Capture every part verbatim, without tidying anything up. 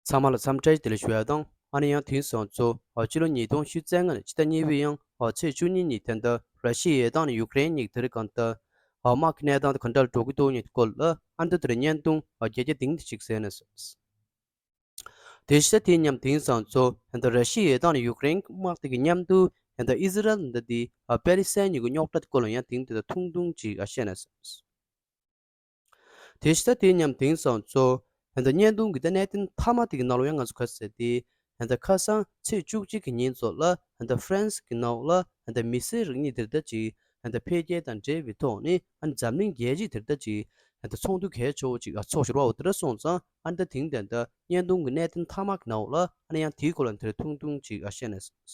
ཚང་མ་ལ་འཚམས་འདྲི་བདེ་ལེགས་ཞུ་ཡ་དང་། ཨ་ནི་ཡང་དེང་སང་ཚོ་ཨ་སྤྱི་ལོ་ཉིས་སྟོང་ཉི་ཤུ་རྩ་ལྔ་ནས་ཕྱི་ཟླ་གཉིས་པའི་ཡང་ཨ་ཚེས་བཅུ་གཉིས་ཉིན་དེ་འདྲ་ར་ཤི་ཡའི་དང་ནི་ཡུཀ་རེན་གཉིས་དེ་རིང་གང་ལྟར་ཨ་དམག་གི་གནས་སྟངས་དེ་ག་འདྲ་འགྲོ་གི་འདུག་ཉིན་སྐོར་ལ་ཨ་འདི་དེར་བརྙན་ཐུང་ཨ་རྒྱ་རྒྱ་དེང་དེ་ཞིག་གསན་ན་སོང་། དེ་ཤ་དེ་མཉམ་དེང་སང་ཚོ་ཧན་ད་ར་ཤི་ཡའི་དང་ནི་ཡུཀ་རེན་དམག་དེ་གི་མཉམ་དུ་ཧན་ད་ཨི་ཟི་རལ་འདི་དེ་ཨ་པེ་ལི་སི་ཐན་གཉིས་ཀྱི་རྙོག་དྲ་དེ་སྐོར་ལ་ཡང་དེང་དེ་དང་ཐུང་ཐུང་ཅིག་ཨ་བཤད་ན་སོང་། དེ་ཤ་དེ་མཉམ་དེང་སང་ཚོ་ཧན་ད་བརྙན་ཐུང་གི་ད་གནད་དོན་མཐའ་མ་དེ་གི་ནང་ལོགས་ཡང་ང་ཚོ་ག་ཟེར་དེ། ཧན་ད་ཁ་སང་ཚེས་བཅུ་གཅིག་གི་ཉིན་ཚོ་ལ་ཧན་ད་ཧྥ་རན་སི་གི་ནང་ལ་ཧན་ད་མི་སེར་རིགས་གཉིས་དེར་ད་ཅིག་ཧན་ད་འཕེལ་རྒྱས་དང་འབྲེལ་བའི་ཐོག་ནས་ཨ་ནི་འཛམ་གླིང་རྒྱལ་སྤྱིའི་དེར་ད་ཅིག་ཧན་ད་ཚོགས་འདུ་གལ་ཆེ་བོ་ཅིག་ཨ་ཚོགས་ཞོར་བ་འོ་དེ་འདྲ་སོང་ཙང་ཨ་ནི་ད་དེང་དེ་ད་བརྙན་ཐུང་གི་གནད་དོན་མཐའ་མ་གི་ནང་ལ་ཨ་ནི་ཡང་དེའི་སྐོར་ལ་དེར་ཐུང་ཐུང་ཅིག་ཨ་བཤད་ན་སོང་།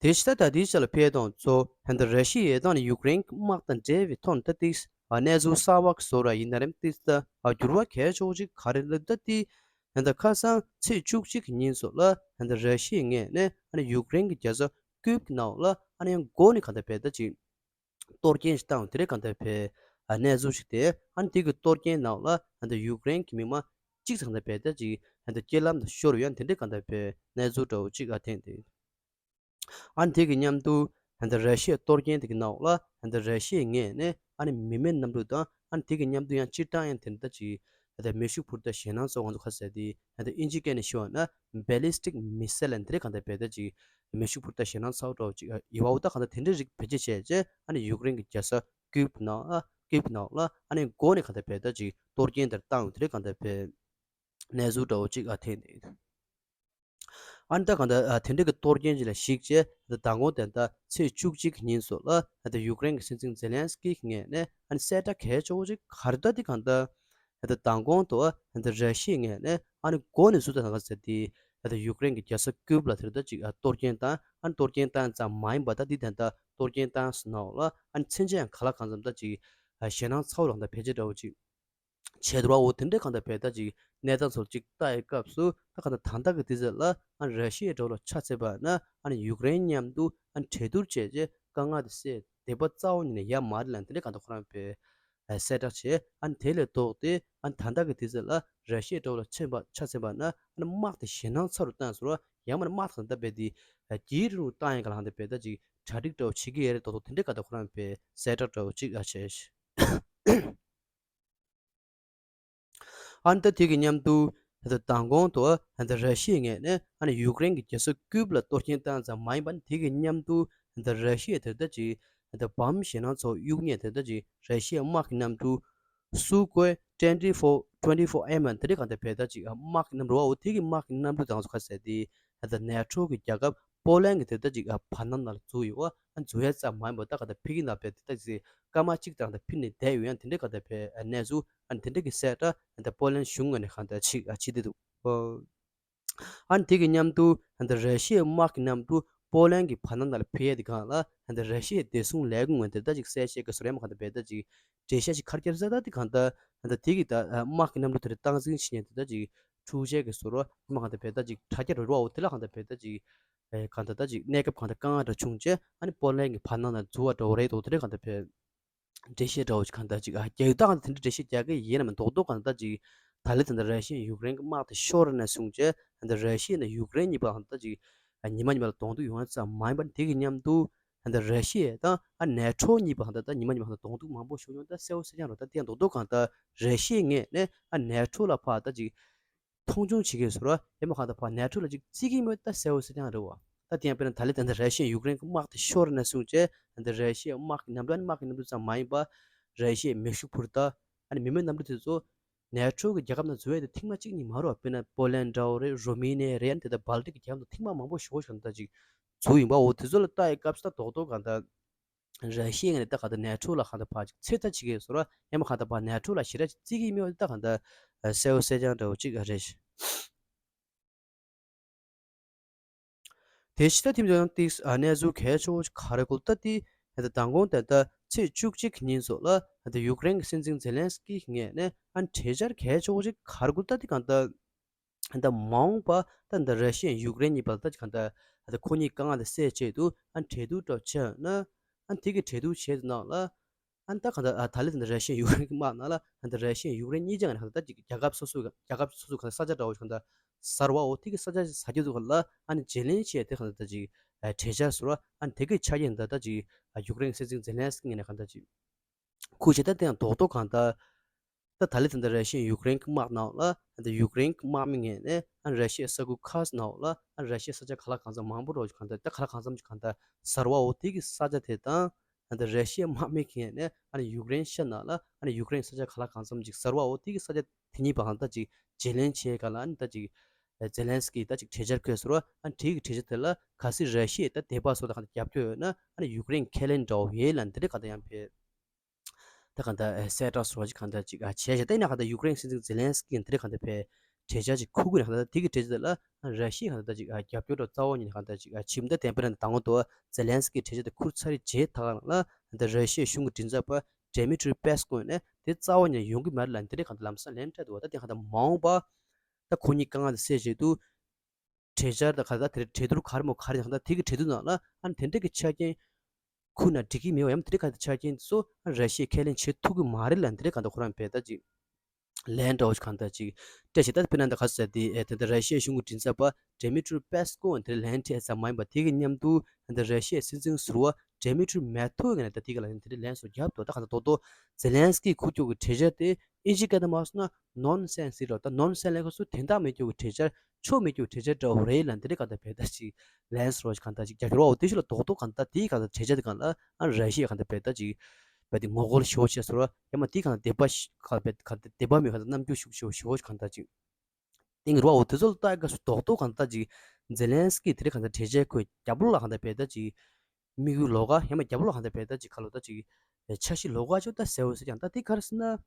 དེ་ཕྱི་ད་ལྟ་དེའི་ཆ་ལ་ཕེབས་དང་ཚོ་ཧན་ད་ར་ཤི་ཡའི་དང་ནི་ཡུཀ་རེན་དམག་དང་འབྲེལ་བའི་ཐོག་ནས་ད་ཏིག་གནས་ཚུལ་གསར་བ་བཟོ་ར་ཡིན་ན་རེམ་ཏིག་ད་འགྱུར་བ་གལ་ཆེ་བོ་ཅིག་ག་རེ་ལབ་ད་ཏིག་ཧན་ད་ཁ་སང་ཚེས་བཅུ་གཅིག་གི་ཉིན་སོགས་ལ་ཧན་ད་ར་ཤི་ཡའི་ངོས་ནས་ཨ་ནི་ཡུཀ་རེན་གྱི་རྒྱལ་ས་ཀིབ་ཀྱི་ནང་ལ་ཨ་ནི་ཡང་མགོ་ནས་ག་ད་བེད་ད་ཅིག་གཏོར་སྐྱོན་ཞིག་བཏང་དེ་རེད་གང་ལྟར་བས་གནས་ཚུལ་ཞིག་དེ་ཨ་ནི་དེ་གི་གཏོར་སྐྱོན་ནང་ལ་ཨ་ནི་ཡུཀ་རེན་གྱི་མི་མང་གཅིག་ཚང་ལ་བས་ད་ཅིག་ཨ་ནི་རྐྱེན་ལམ་དུ་ཤོར་ཡང་དེ་འདྲས་གང་ལྟར་བས་གནས་ཚུལ་འདྲ་བོ་གཅིག་ཨ་ཐེངས་དེ་ཨ་ནི་དེ་གི་མཉམ་དུ་ཨ་ནི་ར་ཤི་ཡའི་གཏོར་སྐྱོན་དེ་གི་ནང་ལ་ཨ་ནི་ར་ཤི་ཡའི་ངོས་ནས་ཨ་ནི་མི་མེད་གནམ་གྲུ་དང་ཨ་ནི་དེ་གི་མཉམ་དུ་ཡང་སྤྱིར་བཏང་ཡང་དེ་འདྲ་ཅིག་ཨ་ནི་མེ་ཤུགས་འཕུར་མདའ་ཞེད་སྣང་ཚ་བོ་ང་ཚོ་ཁ་གསལ་དེ་ཨ་ནི་ཨིན་ཇི་སྐད་ནས་ཞུ་བ་ན་ballistic missile་ཨ་ནི་དེ་རེད་གང་ལྟར་བས་ད་ཅིག་མེ་ཤུགས་འཕུར་མདའ་ཞེད་སྣང་ཚ་བོ་འདྲ་བོ་ཅིག་ཡོད་པ་འོ་ད་གང་ལྟར་དེ་འདྲའི་རིགས་བེད་སྤྱོད་བྱས་རྗེས་ཨ་ནི་ཡུཀ་རེན་གྱི་རྒྱལ་ས་ཀིབ་ནང་ཨ་ཀིབ་ནང་ལ་ཨ་ནི་མགོ་ནས་གང་ལྟར་བས་ད་ཅིག་གཏོར་སྐྱོན་དེར་བཏང་དེ་རེད་གང་ལྟར་བས་གནས་ཚུལ་འདྲ་བོ་ཅིག་ཨ་ཐེངས་དེ། ཨ་ནི་ད་གང་ལྟར་ཨ་དེ་འདྲ་གི་གཏོར་སྐྱོན་ཅིག་ལ་གཞིགས་བྱས་ད་མདང་དགོང་དེ་ད་ཚེས་བཅུ་གཅིག་གི་ཉིན་སོགས་ལ་ད་ཡུཀ་རེན་གྱི་སྲིད་འཛིན་ཛེ་ལན་སི་ཀི་ངོས་ནས་ཨ་ནི་གསལ་བསྒྲགས་གལ་ཆེ་བོ་ཅིག་ག་རེ་ད་དེ་གང་ལྟར་ད་མདང་དགོང་དུ་ཨ་ད་ར་ཤི་ཡའི་ངོས་ནས་ཨ་ནི་མགོ་ནས་ཟུར་ད་ནང་ག་ཟེར་དེ་ད་ཡུཀ་རེན་གྱི་རྒྱལ་ས་ཀིབ་ལ་དེར་ད་ཅིག་ཨ་གཏོར་སྐྱོན་བཏང་ཨ་ནི་གཏོར་སྐྱོན་བཏང་ཙམ་མ་ཡིན་པ་ད་དེ་དེ་ད་གཏོར་སྐྱོན་བཏང་ཟེར་ནའོ་ལ་ཨ་ནི་མཚོན་ཆ་ཡང་ག་ལ་གང་འཚམ་ད་ཅིག་ཨ་ཞེད་སྣང་ཚ་བོ་རང་ད་བེད་སྤྱོད་འདྲ་བོ་ཅིག་བྱས་འདུག་བ། འོ་དེ་འདྲའི་གང་ལྟར་བས་ད་ཅིག་གནས་སྟངས་ཚོར་ཅིག་ལྟ་ཡི་སྐབས་སུ་ད་གང་ལྟར་ད་ལྟ་གི་དུས་ཚོད་ལ་ཨ་ར་ཤི་ཡའི་འགྲོ་ལ་ཆ་མཚོན་པ་ན་ཨ་ནི་ཡུཀ་རེན་མཉམ་དུ་ཨ་ནི་གྲོས་བསྡུར་བྱས་རྗེས་དཀའ་ངལ་དེ་སེལ་བདེ་པོ་རྩ་བ་ཉིད་ནས་ཡ་མ་རེད་ལ་དེ་འདྲའི་གང་ལྟར་ཁོ་རང་བས་གསལ་བསྒྲགས་བྱས་ཨ་ནི་དེ་ལས་ལྡོག་སྟེ་ཨ་ནི་ད་ལྟ་གི་དུས་ཚོད་ལ་ར་ཤི་ཡའི་འགྲོ་ལ་ཆ་མཚོན་པ་ཆ་མཚོན་པ་ན་ཨ་ནི་དམག་དེ་ཞེད་སྣང་ཚ་རུ་བཏང་ཟེར་བ་ཡང་མ་ནི་དམག་དེ་གང་ལྟར་བས་དེ་རྒྱས་རུ་བཏང་ཡ་ག་ལ་གང་ལྟར་བས་ད་ཅིག་གྲ་སྒྲིག་འདྲ་བོ་བྱེད་ཀྱི་ཡོད་རེད་མདོག་མདོག་དེ་འདྲའི་གང་ལྟར་ཁོ་རང་བས་གསལ་བསྒྲགས་འདྲ་བོ་ཅིག་ཨ་བྱས། ཨ་ནི་ད་དེ་གི་མཉམ་དུ་ད་ལྟ་མདང་དགོང་དུ་ད་ལྟ་ར་ཤི་ཡའི་ངོས་ནས་ཨ་ནི་ཡུཀ་རེན་གྱི་རྒྱལ་ས་ཀིབ་ལ་གཏོར་སྐྱོན་བཏང་ཙམ་མ་ཡིན་པར་དེ་གི་མཉམ་དུ་ད་ལྟ་ར་ཤི་ཡའི་དེ་ལྟ་ཅིག་ད་ལྟ་བམ་ཞེད་སྣང་ཚ་བོ་གཡུག་མཁན་དེ་ལྟ་ཅིག་ར་ཤི་ཡའི་དམག་གི་གནམ་གྲུ་སུ་ཀོའེ་twenty four twenty four M་དེ་འདྲའི་གང་ལྟར་བས་ད་ཅིག་དམག་གི་གནམ་གྲུ་བ་འོ་དེ་གི་དམག་གི་གནམ་གྲུ་དང་སུ་ཁ་ཟེར་དེ་ད་ལྟ་ནེ་ཊོ་གི་རྒྱལ་ཁབ་པོ་ལན་གྱི་དེ་ལྟ་ཅིག་བར་སྣང་ནང་ལ་འཛུལ་ཡོད་ཨ་འཛུལ་ཡ་ཙམ་མ་ཡིན་པར་ད་གང་ལྟར་ཕ་གི་ནང་བས་དེ་ལྟ་ཅིག་སྐར་མ་གཅིག་ཙམ་དང་འཕུར་ནས་བསྡད་ཡོད་ཡང་དེ་འདྲའི་གང་ལྟར་བས་གནས་ཚུལ་ཨ་ནི་དེ་འདྲའི་གི་གསལ་བསྒྲགས་ཨ་ནི་པོ་ལན་གཞུང་ངོས་ནས་གང་ལྟར་ཅིག་ཨ་བྱེད་བསྡད་འདུག་ཨ་ནི་དེ་གི་མཉམ་དུ་ཨ་ནི་ར་ཤི་ཡའི་དམག་གི་གནམ་གྲུ་པོ་ལན་གྱི་བར་སྣང་ནང་ལ་འཕུར་ཡས་དེ་གང་ལ་ཨ་ནི་ར་ཤི་ཡའི་བདེ་སྲུང་ལས་ཁུངས་ངོས་དེ་ལྟ་ཅིག་གསལ་བཤད་ཀྱི་ཟུར་ཡ་མ་གང་ལྟར་བས་ད་ཅིག་འགྲེལ་བཤད་ཅིག་ཁ་སྐྱེར་ཟ་ད་དེ་གང་ལྟར་ཨ་ནི་དེ་གི་ད་དམག་གི་གནམ་གྲུ་དེ་རེ་སྟངས་འཛིན་བྱེད་མཁན་དེ་ལྟ་ཅིག་འཕྲུལ་ཆས་ཀྱི་ཟུར་མ་གང་ལྟར་བས་ད་ཅིག་དྲ་རྒྱ་རུ་རུ་བ་འོ་དེ་ལ་གང་ལྟར་བས་ད་ཅིག་ཨེ་གང་ལྟར་ད་ཅིག་གནས་སྐབས་གང་ལྟར་དཀའ་ངལ་འདྲ་བྱུང་རྗེས་ཨ་ནི་པོ་ལན་གྱི་བར་སྣང་ནང་འཛུལ་བ་འདྲ་བོ་རེད་འདུག་དེ་རེད་གང་ལྟར་བས། འགྲེལ་བཤད་འདྲ་བོ་ཅིག་གང་ལྟར་ཅིག་ཨ་རྒྱག་སྟངས་དེ་འདྲ་འགྲེལ་བཤད་རྒྱག་གི་ཡིན་ནམ་མདོག་མདོག་གང་ལྟར་ཅིག་ད་ལི་དེ་འདྲ་ར་ཤི་ཡ་ཡུཀ་རེན་གྱི་དམག་དེ་ཤོར་ནས་བཟུང་རྗེས་དེ་འདྲ་ར་ཤི་ཡ་ནས་ཡུཀ་རེན་གཉིས་བར་གང་ལྟར་ཅིག་ཨ་ཉི་མ་ཉི་མ་ལ་གདོང་ཐུག་ཡོང་ཡ་ཙམ་མ་ཡིན་པར་དེ་གི་མཉམ་དུ་དེ་འདྲ་ར་ཤི་ཡ་དང་ཨ་ནེ་ཊོ་གཉིས་བར་གང་ལྟར་ད་ཉི་མ་ཉི་མ་གང་ལྟར་གདོང་ཐུག་མང་པོ་ཞིག་ཡོང་ད་གསལ་བོ་གསལ་རྐྱང་རེད། ད་དེ་ཡང་མདོག་མདོག་གང་ལྟར་ར་ཤི་ཡའི་ངོས་ནས་ཨ་ནེ་ཊོ་ལ་ཕར་ད་ཅིག་མཐོང་ཆུང་བྱེད་ཀྱི་ཟེར་བ་ཡང་མ་གང་ལྟར་ཕར་ནེ་ཊོ་ལ་ཅིག་བརྩི་གི་མེད་ད་གསལ་བོ་གསལ་རྐྱང་རེད་བ། ད་དེ་ཡང་དཔེར་ན་ད་ལི་དེ་འདྲ་ར་ཤི་ཡ་ཡུཀ་རེན་གྱི་དམག་དེ་ཤོར་ནས་བཟུང་རྗེས་དེ་འདྲ་ར་ཤི་ཡའི་དམག་གི་གནམ་གྲུ་ཨ་ནི་དམག་གི་གནམ་གྲུ་ཙམ་མ་ཡིན་པ་ར་ཤི་ཡའི་མེ་ཤུགས་འཕུར་མདའ་ཨ་ནི་མི་མེད་གནམ་གྲུ་དེ་ཚོ་ནེ་ཊོ་གི་རྒྱལ་ཁབ་ནང་འཛུལ་ཡས་དེ་ཐེངས་མ་གཅིག་གཉིས་མ་རེད་བ། དཔེར་ན་པོ་ལན་འདྲ་བོ་རེད། རོ་མེ་ནི་ཡ་རེད། ཨ་ནི་དེ་ལྟར་བལ་ཏིག་གི་རྒྱལ་ཁབ་ནང་ཐེངས་མ་མང་པོ་ཞེ་པོ་ཞིག་ད་ཅིག་འཛུལ་ཡིན་པ་འོ་དེ་ཚོ་ལ་ལྟ་ཡི་སྐབས་སུ་ད་རྡོག་རྡོག་གང་ལྟར། ར་ཤི་ཡ་ནས་ད་གང་ལྟར་ནེ་ཊོ་ལ་གང་ལྟར་ཕར་ཅིག་ཚོད་ལྟ་བྱེད་ཀྱི་ཡོད་ཟེར་བ་ཡང་མ་གང་ལྟར་ཕར་ནེ་ཊོ་ལ་ཞེ་དྲག་ཅིག་བརྩི་གི་མེད་པ་ད་གང་ལྟར་གསལ་བོ་གསལ་རྐྱང་འདྲ་བོ་ཅིག་རེད། དེ་ཕྱི་ད་ཐིམ་ཀྱང་ཏིག་གནས་ཚུལ་གལ་ཆེ་བོ་ཞིག་ག་རེ་གོ་ད་ཏི་ད་མདང་དགོང་དེ་ད་ཚེས་བཅུ་གཅིག་གི་ཉིན་སོགས་ལ་ད་ཡུཀ་རེན་གྱི་སྲིད་འཛིན་ཛེ་ལན་སི་ཀི་ངོས་ནས་ཨ་གྲོས་འཆར་གལ་ཆེ་བོ་ཞིག་ག་རེ་གོ་ད་ཏི་གང་ལྟར། ད་མ་འོངས་པ་ད་འདི་ར་ཤི་ཡ་ཡུཀ་རེན་གཉིས་བར་ད་གང་ལྟར་ད་ཁོ་གཉིས་དཀའ་ངལ་དེ་སེལ་ཆེད་དུ་ཨ་གྲོས་བསྡུར་འདྲ་བྱས་ན་ཨ་དེ་གི་གྲོས་བསྡུར་བྱས་དུས་ནང་ལ་ ཨ་ནི་ད་གང་ལྟར་ཨ་ད་ལི་དེ་འདྲ་ར་ཤི་ཡ་ཡུཀ་རེན་གྱི་དམག་ནང་ལ་ཨ་ད་ར་ཤི་ཡ་ཡུཀ་རེན་གཉིས་ཆ་ངོས་ནས་གང་ལྟར་ད་ཅིག་རྒྱལ་ཁབ་སོ་སོའི་རྒྱལ་ཁབ་སོ་སོའི་གང་ལྟར་ས་ཆ་འདྲ་བོ་ཞིག་གང་ལྟར་གསར་བ་འོ་དེ་གི་ས་ཆ་ཟ་རྒྱུ་ཚོ་གང་ལ་ཨ་ནི་བརྗེ་ལེན་བྱས་དེ་གང་ལྟར་ད་ཅིག་ཨ་གྲོས་འཆར་བཟོ་བ་ཨ་ནི་དེ་གི་ཆ་རྐྱེན་འདི་ད་ཅིག་ཨ་ཡུཀ་རེན་གྱི་སྲིད་འཛིན་ཛེ་ལན་སི་ཀི་ངོས་ནས་གང་ལྟར་ཅིག་ཁུལ་བྱེད་སྟངས་དེ་ཡང་རྡོག་རྡོག་གང་ལྟར། ད་ད་ལི་དེ་འདྲ་ར་ཤི་ཡ་ཡུཀ་རེན་གྱི་དམག་ནང་ལ་ད་ཡུཀ་རེན་གྱི་དམག་མི་ངོས་ནས་ཨ་ར་ཤི་ཡའི་ས་ཁུལ་ཁག་ཅིག་ནང་ལ་ཨ་ར་ཤི་ཡའི་ས་ཆ་གང་ལ་གང་འཚམ་མང་པོ་རོགས་ཀྱི་གང་ལྟར་ད་གང་ལ་གང་འཚམ་གྱི་གང་ལྟར་གསར་བ་འོ་དེ་གི་ས་ཆ་དེ་དང་ད་ར་ཤི་ཡའི་དམག་མི་ངོས་ནས་ཨ་ནི་ཡུཀ་རེན་ཤར་ནང་ལ་ཨ་ནི་ཡུཀ་རེན་ས་ཆ་གང་ལ་གང་འཚམ་ཅིག་གསར་བ་འོ་དེ་གི་ས་ཆ་དེ་གཉིས་བར་ལ་ད་ཅིག་བརྗེ་ལེན་བྱས་ག་ལ་ཨ་ནི་ད་ཅིག་ཛེ་ལན་སི་ཀི་ད་ཅིག་གྲོས་འཆར་བཀོད་ཟེར་བ་ཨ་ནི་དེ་གི་གྲོས་འཆར་དེ་ལ་གལ་སྲིད་ར་ཤི་ཡས་ད་དེ་བར་སོ་ད་གང་ལྟར་རྒྱབ་སྐྱོར་ཡོད་ན་ཨ་ནི་ཡུཀ་རེན་ཁས་ལེན་འདྲ་བོ་ཡོད་ལ་འདི་འདྲ་གང་ལྟར་ཡང་ཕེ། ད་གང་ལྟར་ཨེ་གསལ་བསྒྲགས་སོགས་ཀྱི་གང་ལྟར་ཅིག་ཨ་བྱས་བྱས་ད་ཡིན་ན་གང་ལྟར་ཡུཀ་རེན་སྲིད་འཛིན་ཛེ་ལན་སི་ཀི་འདི་འདྲ་གང་ལྟར་ཕེ་གྲོས་འཆར་ཅིག་ཁུར་དགོས་ན་གང་ལྟར་དེ་གི་གྲོས་འཆར་དེ་ལ་ར་ཤི་ཡ་གང་ལྟར་ཅིག་ཨ་རྒྱབ་སྐྱོར་འདྲ་རྩ་བ་ཉིད་ནས་གང་ལྟར་ཅིག་ཨ་ཕྱིན་ད་བདེན་པ་རང་དང་པོ་དུ་ཛེ་ལན་སི་ཀི་གྲོས་འཆར་དེ་ཁུར་ཚར་རེད་བྱས་ད་གང་ལ་གང་ལྟར་ར་ཤི་ཡའི་གཞུང་གི་མགྲིན་ཚབ་པ་ཌེ་མི་ཊི་རི་པེ་སི་ཀོ་ནས་དེ་རྩ་བ་ཉིད་ནས་ཡོང་གི་མ་རེད་ལ་འདི་འདྲ་གང་ལྟར་ལམ་སང་ལན་སྤྲད་འདུག་བ། ད་དེ་གང་ལྟར་མ་འོངས་པ་ད་ཁོ་གཉིས་དཀའ་ངལ་དེ་སེལ་བྱེད་དུ། གྲོས་འཆར་དང་ག་ད་དེར་གྲོས་བསྡུར་ག་རེ་མོ་ག་རེ་ཡང་ད་དེ་གི་གྲོས་བསྡུར་ནང་ལ་ཨ་ནི་དེ་འདྲ་གི་ཆ་རྐྱེན་ཁུར་ན་འགྲིག་གི་མེད་པ་ཡང་དེ་འདྲ་ག་ད་ཆ་རྐྱེན་ཚོ་ཨ་ར་ཤི་ཡས་ཁས་ལེན་བྱེད་ཐུབ་ཀྱི་མ་རེད་ལ་འདི་འདྲ་ག་ད་ཁོ་རང་བས་ད་ཅིག་ལན་འདྲ་བོ་ཞིག་གང་ད་ཅིག་སྤྲད་བྱས་ད་དཔེར་ན་ད་ག་ཟེར་དེ་ཨེ་དེ་འདྲ་ར་ཤི་ཡའི་གཞུང་གི་མགྲིན་ཚབ་པ་ཌེ་མི་ཊི་རི་པེ་སི་ཀོ་དེར་ལན་སྤྲད་ཙམ་མ་ཡིན་པ་དེ་གི་མཉམ་དུ་ད་ར་ཤི་ཡའི་སྲིད་འཛིན་ཟུར་པ་ཌེ་མི་ཊི་རི་མེ་ཐོ་ཡིན་ན་ད་དེ་ག་ལ་དེ་འདྲ་ལན་སོགས་བརྒྱབ་འདུག་ད་ག་ད་དོ་དོ་ཛེ་ལན་སི་ཀི་ཁུར་སྐྱོད་ཀྱི་གྲོས་འཆར་དེ་ཨིན་ཇི་སྐད་དུ་མ་སོང་ན་ནོན་སེན་སི་རེད། ད་ནོན་སེན་ལབ་ཁ་སུ་དོན་དག་མེད་རྒྱུ་གི་གྲོས་འཆར་ཆོ་མེད་རྒྱུ་གྲོས་འཆར་འདྲ་བོ་རེད་ལ་འདི་འདྲ་ག་ད་བས་ད་ཅིག་ལན་སོགས་གང་ད་ཅིག་རྒྱབ་སྐྱོར་བ་འོ་དེ་ཤུ་ལ་རྡོག་རྡོག་གང་ད་དེའི་གང་ད་གྲོས་འཆར་དེ་གང་ལ་ཨ་ར་ཤི་ཡ་གང་ད་བས་ད་ཅིག་བས་དེ་ངོ་རྒོལ་ཞོ་བྱས་སོ་ར་ཡ་མ་དེ་གང་ད་དད་པ་ཤ་གང་བས་གང་ད་དད་པ་མེད་གང་ད་རྣམ་འགྱུར་ཤུགས་ཞོ་ཞོ་གང་ད་ཅིག་སྟེང་རུ་བ་འོ་དེ་ཚོ་ལ་ལྟ་ག་སུ་རྡོག་རྡོག་གང་ད་ཅིག་ཛེ་ལན་སི་ཀི་དེ་རེ་གང་ད་གྲོས་འཆར་ཁོས་རྒྱབ་ལོགས་ལ་གང་ད་བས་ད་ཅིག་དམིགས་ཡུལ་ལོགས་ཀ་ཡ་མ་རྒྱབ་ལོགས་གང་ད་བས་ད་ཅིག་ཁ་ལོ་ད་ཅིག་འཆར་གཞི་ལོགས་ཀ་ཅོ་ད་གསལ་བོ་ཟེར་ཀྱང་ད་དེ་ག་རེ་ཟེར་ན།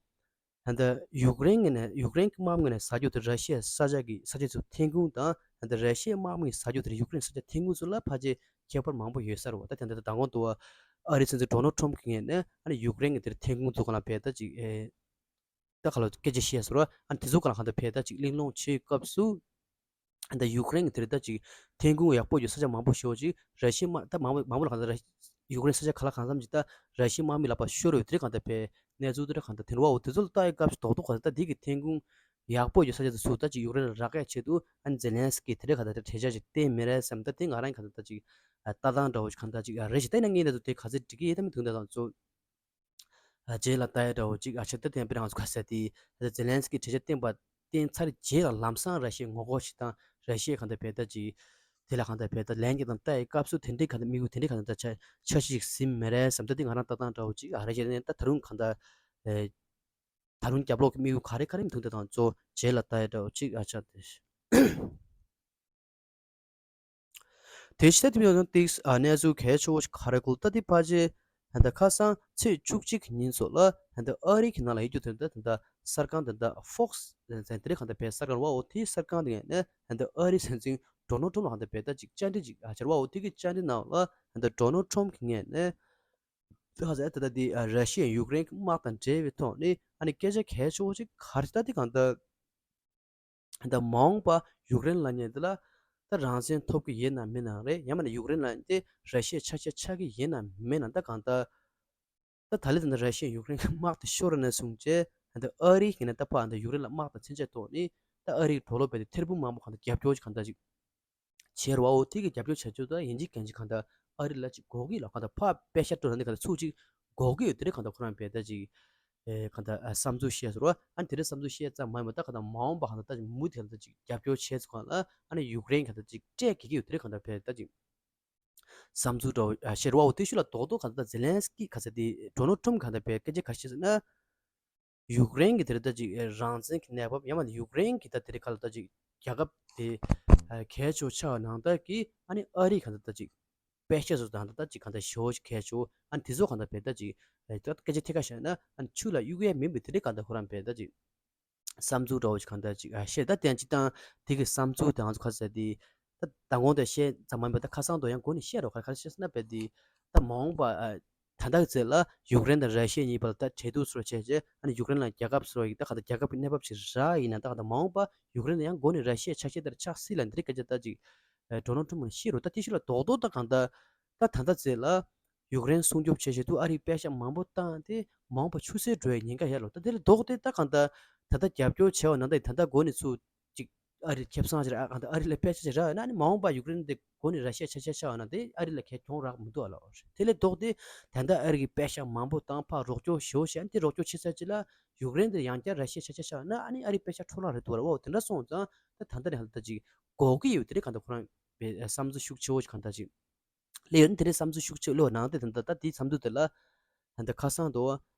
ད་ལྟ་ཡུཀ་རེན་ངོས་ནས་ཡུཀ་རེན་གྱི་དམག་མི་ངོས་ནས་ཟ་རྒྱུ་དེ་ར་ཤི་ཡའི་ས་ཆ་གི་ས་ཆ་ཚོ་ཐོན་ཁུངས་དང་ད་ལྟ་ར་ཤི་ཡའི་དམག་མི་ཟ་རྒྱུ་དེ་ཡུཀ་རེན་ས་ཆ་ཐོན་ཁུངས་ཚོ་ལ་ཕལ་ཆེར་ཁྱད་པར་མང་པོ་ཡོད་ས་རེད་བ། ད་དེ་འདྲ་ད་མདང་དགོང་དུ་བ་ཨ་རིའི་སྲིད་འཛིན་ཌོ་ནལ་ཊམ་གྱི་ངོས་ནས་ཨ་ནི་ཡུཀ་རེན་གྱི་དེར་ཐོན་ཁུངས་ཚོ་གང་ལ་བས་ད་ཅིག་ཨེ་ད་ག་ལ་སྐད་ཆ་བཤད་ཟེར་བ་ཨ་ནི་དེ་ཚོ་གང་ལ་གང་ལ་བས་ད་ཅིག་གླེང་སློང་བྱེད་སྐབས་སུ། ད་ཡུཀ་རེན་གྱི་དེར་ད་ཅིག་ཐོན་ཁུངས་ཡག་པོ་ཡོད་ས་ཆ་མང་པོ་ཤོར་ཅིག་ར་ཤི་མ་ད་མང་པོ་མང་པོ་ལ་གང་ལྟར་ཡུཀ་རེན་ས་ཆ་ག་ལ་གང་འཚམ་ཅིག་ད་ར་ཤི་དམག་མི་ལག་པ་ཤོར་ཡོད་དེ་རེད་གང་ལྟར་བས་གནས་ཚུལ་དེ་རེད་གང་ལྟར་དེ་འདྲ་བ་འོ་དེ་ཚོ་ལ་ལྟ་ཡི་སྐབས་སུ་རྡོག་རྡོག་གང་ལྟར་ད་དེ་གི་ཐོན་ཁུངས་ཡག་པོ་ཡོད་ས་ཆ་དེ་ཚུར་ད་ཅིག་ཡུཀ་རེན་ལ་རག་ཡ་ཆེད་དུ་ཨ་ནི་ཛེ་ལན་སི་ཀི་དེ་རེད་གང་ལྟར་གྲོས་འཆར་ཅིག་བཏོན་མི་རེད་བསམ་ད་དེ་ང་རང་གང་ལྟར་ད་ཅིག་ལྟ་སྟངས་འདྲ་བོ་ཞིག་གང་ལྟར་ཅིག་རེད་ཞིག་ད་ཡིན་ན་ངས་ད་ཚོ་དེ་ག་ཚོད་འགྲིག་གི་ཡོད་ད་མི་འདུག་ད་དང་ཚོ། རྗེས་ལ་ལྟ་ཡ་འདྲ་བོ་ཅིག་ཨ་ཆེ་ད་བསྟན་པའི་རང་ཚུགས་ཁ་ཟེར་ཏེ་ད་ཛེ་ལན་སི་ཀི་གྲོས་འཆར་བཏོན་པ་བཏོན་ཚར་རྗེས་ལ་ལམ་སང་ར་ཤི་ཡ་ངོ་རྒོལ་ཞིག་དང་ར་ཤི་ཡ་གང་ལྟར་བས་ད་ཅིག་དེ་ལ་གང་ལྟར་བས་ད་ལན་གྱི་དང་ལྟ་ཡའི་སྐབས་སུ་དེ་འདྲའི་གང་ལྟར་དམིགས་ཡུལ་དེ་འདྲའི་གང་ལྟར་ད་འཆར་འཆར་གཞི་ཞིག་ཟིན་མི་རེད་བསམ་ད་དེ་ང་རང་ལྟ་སྟངས་འདྲ་བོ་ཅིག་ཨ་རེ་བྱས་ནས་ད་ད་རུང་གང་ལྟར་ད་རུང་རྒྱབ་ལོགས་ཀྱི་དམིགས་ཡུལ་ག་རེ་ག་རེ་མི་འདུག་ད་དང་གཙོ་རྗེས་ལ་ལྟ་ཡ་འདྲ་བོ་ཅིག་ཨ་ཆ་དེ། དེ་ཕྱི་ལ་དེ་མིན་ཡང་ཏིག་ཨ་གནས་ཚུལ་གལ་ཆེ་བོ་ཞིག་ག་རེ་གོ་ལ་ད་དེ་ཕལ་ཆེར་ད་ལྟ་ཁ་སང་ཚེས་བཅུ་གཅིག་གི་ཉིན་ཚོ་ལ་ད་ལྟ་ཨ་རི་གི་ནང་ལ་ཡོད་རྒྱུ་དེ་འདྲ་ད་ལྟ་གསར་ཁང་དེ་འདྲ་ཧྥོག་སི་དེ་འདྲ་གང་ལྟར་བས་གསར་ཁང་བ་འོ་དེའི་གསར་ཁང་དེ་ངོས་ནས་ད་ལྟ་ཨ་རིའི་སྲིད་འཛིན་ཌོ་ནལ་ཊམ་ལ་གང་ལྟར་བས་ད་ཅིག་བཅར་འདྲི་ཅིག་ཨ་བྱར་བ་འོ་དེ་གི་བཅར་འདྲི་ནང་ལ་ད་ལྟ་ཌོ་ནལ་ཊམ་གི་ངོས་ནས་ད་ཧ་ཟེར་ད་ལྟ་དེ་ཨ་ར་ཤི་ཡ་ཡུཀ་རེན་གི་དམག་དང་འབྲེལ་བའི་ཐོག་ནས་ཨ་ནི་སྐད་ཆ་གལ་ཆེ་བོ་ཅིག་ག་རེ་ད་དེ་གང་ལྟར། ད་མ་འོངས་པ་ཡུཀ་རེན་ལབ་མཁན་འདི་ལ་ད་རང་བཙན་ཐོབ་ཀྱི་ཡིན་ནམ་མིན་ནམ་རེད། ཡང་མིན་ན་ཡུཀ་རེན་ལབ་མཁན་དེ་ར་ཤི་ཡའི་ཆ་ཤས་ཆགས་ཀྱི་ཡིན་ནམ་མིན་ནམ། ད་གང་ལྟར་ད་ད་ལི་ད་ནི་ར་ཤི་ཡས་ཡུཀ་རེན་གྱི་དམག་དེ་ཤོར་ནས་བཟུང་བྱས་ད་ཨ་རི་ཡིན་ན་ད་ཕར་ད་ཡུཀ་རེན་ལ་དམག་དང་མཚོན་ཆ་ཐོག་ནས་ད་ཨ་རིའི་གྲོགས་ལོ་བས་ཏེ་ཐེར་འབུམ་མང་པོ་གང་ལྟར་རྒྱབ་སྐྱོར་གྱི་གང་ལྟར་ཅིག་བྱེད་རོགས་འོ་དེ་གི་རྒྱབ་སྐྱོར་བྱ་རྒྱུ་དང་ཡིན་གཅིག་མིན་གཅིག་གང་ལྟར་ཨ་རི་ལ་ཅིག་དགོས་ཀྱི་ལ་གང་ལྟར་ཕར་པེ་ཤ་སྤྲོད་ན་འདི་གང་ལྟར་ཚུར་ཅིག་དགོས་ཀྱི་ཡོད་དེ་རེད། གང་ལྟར་ཁོ་རང་བས་ད་ཅིག་ཨེ་གང་ལྟར་ཨ་བསམ་ཚུལ་བཤད་ཟེར་བ་ཨ་ནི་དེ་རེད། བསམ་ཚུལ་བཤད་ཙམ་མ་ཡིན་པ་ད་གང་ལྟར་མ་འོངས་པ་གང་ལྟར་ད་ཅིག་མུ་མཐུད་ད་ཅིག་རྒྱབ་སྐྱོར་བྱས་ཚུལ་གང་ལ་ཨ་ནི་ཡུཀ་རེན་གང་ལྟར་ཅིག་སྤྲད་དགོས་ཀྱི་ཡོད་དེ་རེད། གང་ལྟར་བས་ད་ཅིག་བསམ་ཚུལ་འདྲ་བོ་ཨ་བཤད་རོགས་འོ་དེ་ཤུ་ལ་རྡོག་རྡོག་གང་ལྟར་ཛེ་ལན་སི་ཀི་ག་ཚ་དེ་ཌོ་ནལ་ཊམ་གང་ལྟར་བས་སྐད་ཆ་ག་བཤད་ཟེར་ན། ཡུཀ་རེན་གྱི་དེར་ལྟ་ཅིག་རང་བཙན་གྱི་གནས་བབ་ཡང་མ་ནི་ཡུཀ་རེན་གྱི་ད་དེ་རིང་ཁ་ལ་ལྟ་ཅིག་རྒྱལ་ཁབ་དེ་གལ་ཆེ་བ་ཆགས་ནང་ལྟར་གྱི་ཨ་ནི་ཨ་རི་གང་ལྟ་ལྟ་ཅིག་པེ་ཤ་བཟོ་དང་ལྟ་ཅིག་གང་ལྟ་ཞོ་ཞིག་གལ་ཆེ་བ་ཨ་ནི་དེ་ཚོ་གང་ལྟ་བས་ལྟ་ཅིག་ད་སྐད་ཆ་ཐད་ཀ་བཤད་ན་ཨ་ནི་ཆུ་ལ་གཡུག་ཡས་མིན་པའི་དེ་རིང་གང་ལྟ་ཁོ་རང་བས་ལྟ་ཅིག་བསམ་ཚུལ་འདྲ་བོ་ཞིག་གང་ལྟ་ཅིག་ཨ་བཤད་ད་དེ་ཡང་ཅིག་དང་དེ་གི་བསམ་ཚུལ་དེ་ང་ཚོ་ཁ་ཟེར་དེ། ད་མདང་དགོང་དེ་བཤད་ཙམ་མ་ཡིན་པ་ད་ཁ་སང་དུ་ཡང་འགོ་ནས་བཤད་རོགས་ག་རེ་བཤད་ཟེར་ན་བས་དེ་ད་མ་འོངས་པ་ཨ་ད་ལྟ་གི་ཚེ་ལ་ཡུཀ་རེན་དང་ར་ཤི་ཡ་གཉིས་བར་ལ་ད་འབྲེལ་གཏུག་སོགས་བྱས་རྗེས་ཨ་ནི་ཡུཀ་རེན་ལ་རྒྱལ་ཁབ་སོགས་ཡིན་ད་ག་ད་རྒྱལ་ཁབ་ཀྱི་གནས་བབ་ཅིག་རག་ཡིན་ན་ད་ག་ད་མ་འོངས་པ་ཡུཀ་རེན་ལ་ཡང་འགོ་ནས་ར་ཤི་ཡའི་ཆ་ཤས་དེར་ཆགས་སྲིད་ལ་འདི་རིགས་སྐད་ཆ་ད་ཅིག་ཨ་ཌོ་ནལ་ཊམ་ལ་བཤད་རོགས་ད་དེ་ཤུ་ལ་རྡོག་རྡོག་ད་གང་ད་ད་ད་ལྟ་གི་ཚེ་ལ་ ཡུཀ་རེན་སྲུང་སྐྱོབ་བྱེད་ཆེད་དུ་ཨ་རིས་པད་ཤག་མང་པོ་བཏང་སྟེ་མ་འོངས་པ་ཆུད་ཟོས་འགྲོ་ཡའི་ཉེན་ཁ་ཡོད་ལ། ད་དེ་ལ་ལྡོག་སྟེ་ད་གང་ལྟར་ད་ལྟ་རྒྱབ་སྐྱོར་བྱས་པ་ན་ད་ད་ལྟ་འགོ་ནས་ཚུར་ཅིག་ཨ་རི་ཁེ་བཟང་ཅིག་རེད། ཨ་གང་ལྟར་ཨ་རི་ལ་པད་ཤག་ཅིག་རག་ཡོད་ན་ཨ་ནི་མ་འོངས་པ་ཡུཀ་རེན་དེ་འགོ་ནས་ར་ཤི་ཡ་ཆ་ཆ་ཆ་བ་ན་དེ་ཨ་རི་ལ་གལ་གྱོང་རག་མི་འདུག་ཨ་ལོ། དེ་ལས་ལྡོག་སྟེ་ད་ལྟ་ཨ་རི་གི་པད་ཤག་མང་པོ་བཏང་ཕར་རོགས་སྐྱོར་ཞེ་པོ་བྱས་ཨ་ནི་དེ་རོགས་སྐྱོར་བྱེད་ས་ཅིག་ལ་ཡུཀ་རེན་དེ་ཡང་བསྐྱར་ར་ཤི་ཡ་ཆ་ཆ་ཆ་བ་ན་ཨ་ནི་ཨ་རི་པད་ཤག་འཕྲོ་བརླག་རེད་འདུག་ཨ་ལོ། འོ་དེ་འདྲ་སོང་ཙང་ད་ད་ལྟ་ནས་ཧ་ལ་ད་ཅིག་འགོག་གི་ཡོད། དེ་རེད་གང་ལྟར་ཁོ་རང་བསམ་ཚུལ་ཤུགས་ཆེ་བོ་ཞིག་གང་ལྟར་ཅིག་སླེབས་ཡོད་ན་དེ་རེད་བསམ་ཚུལ་ཤུགས་ཆེ་བོ་སླེབས་ནང་དེ་ད་ལྟ་དེའི་མཚམས་སུ་དེ་ལ་ད་ལྟ་ཁ་སང་དུ་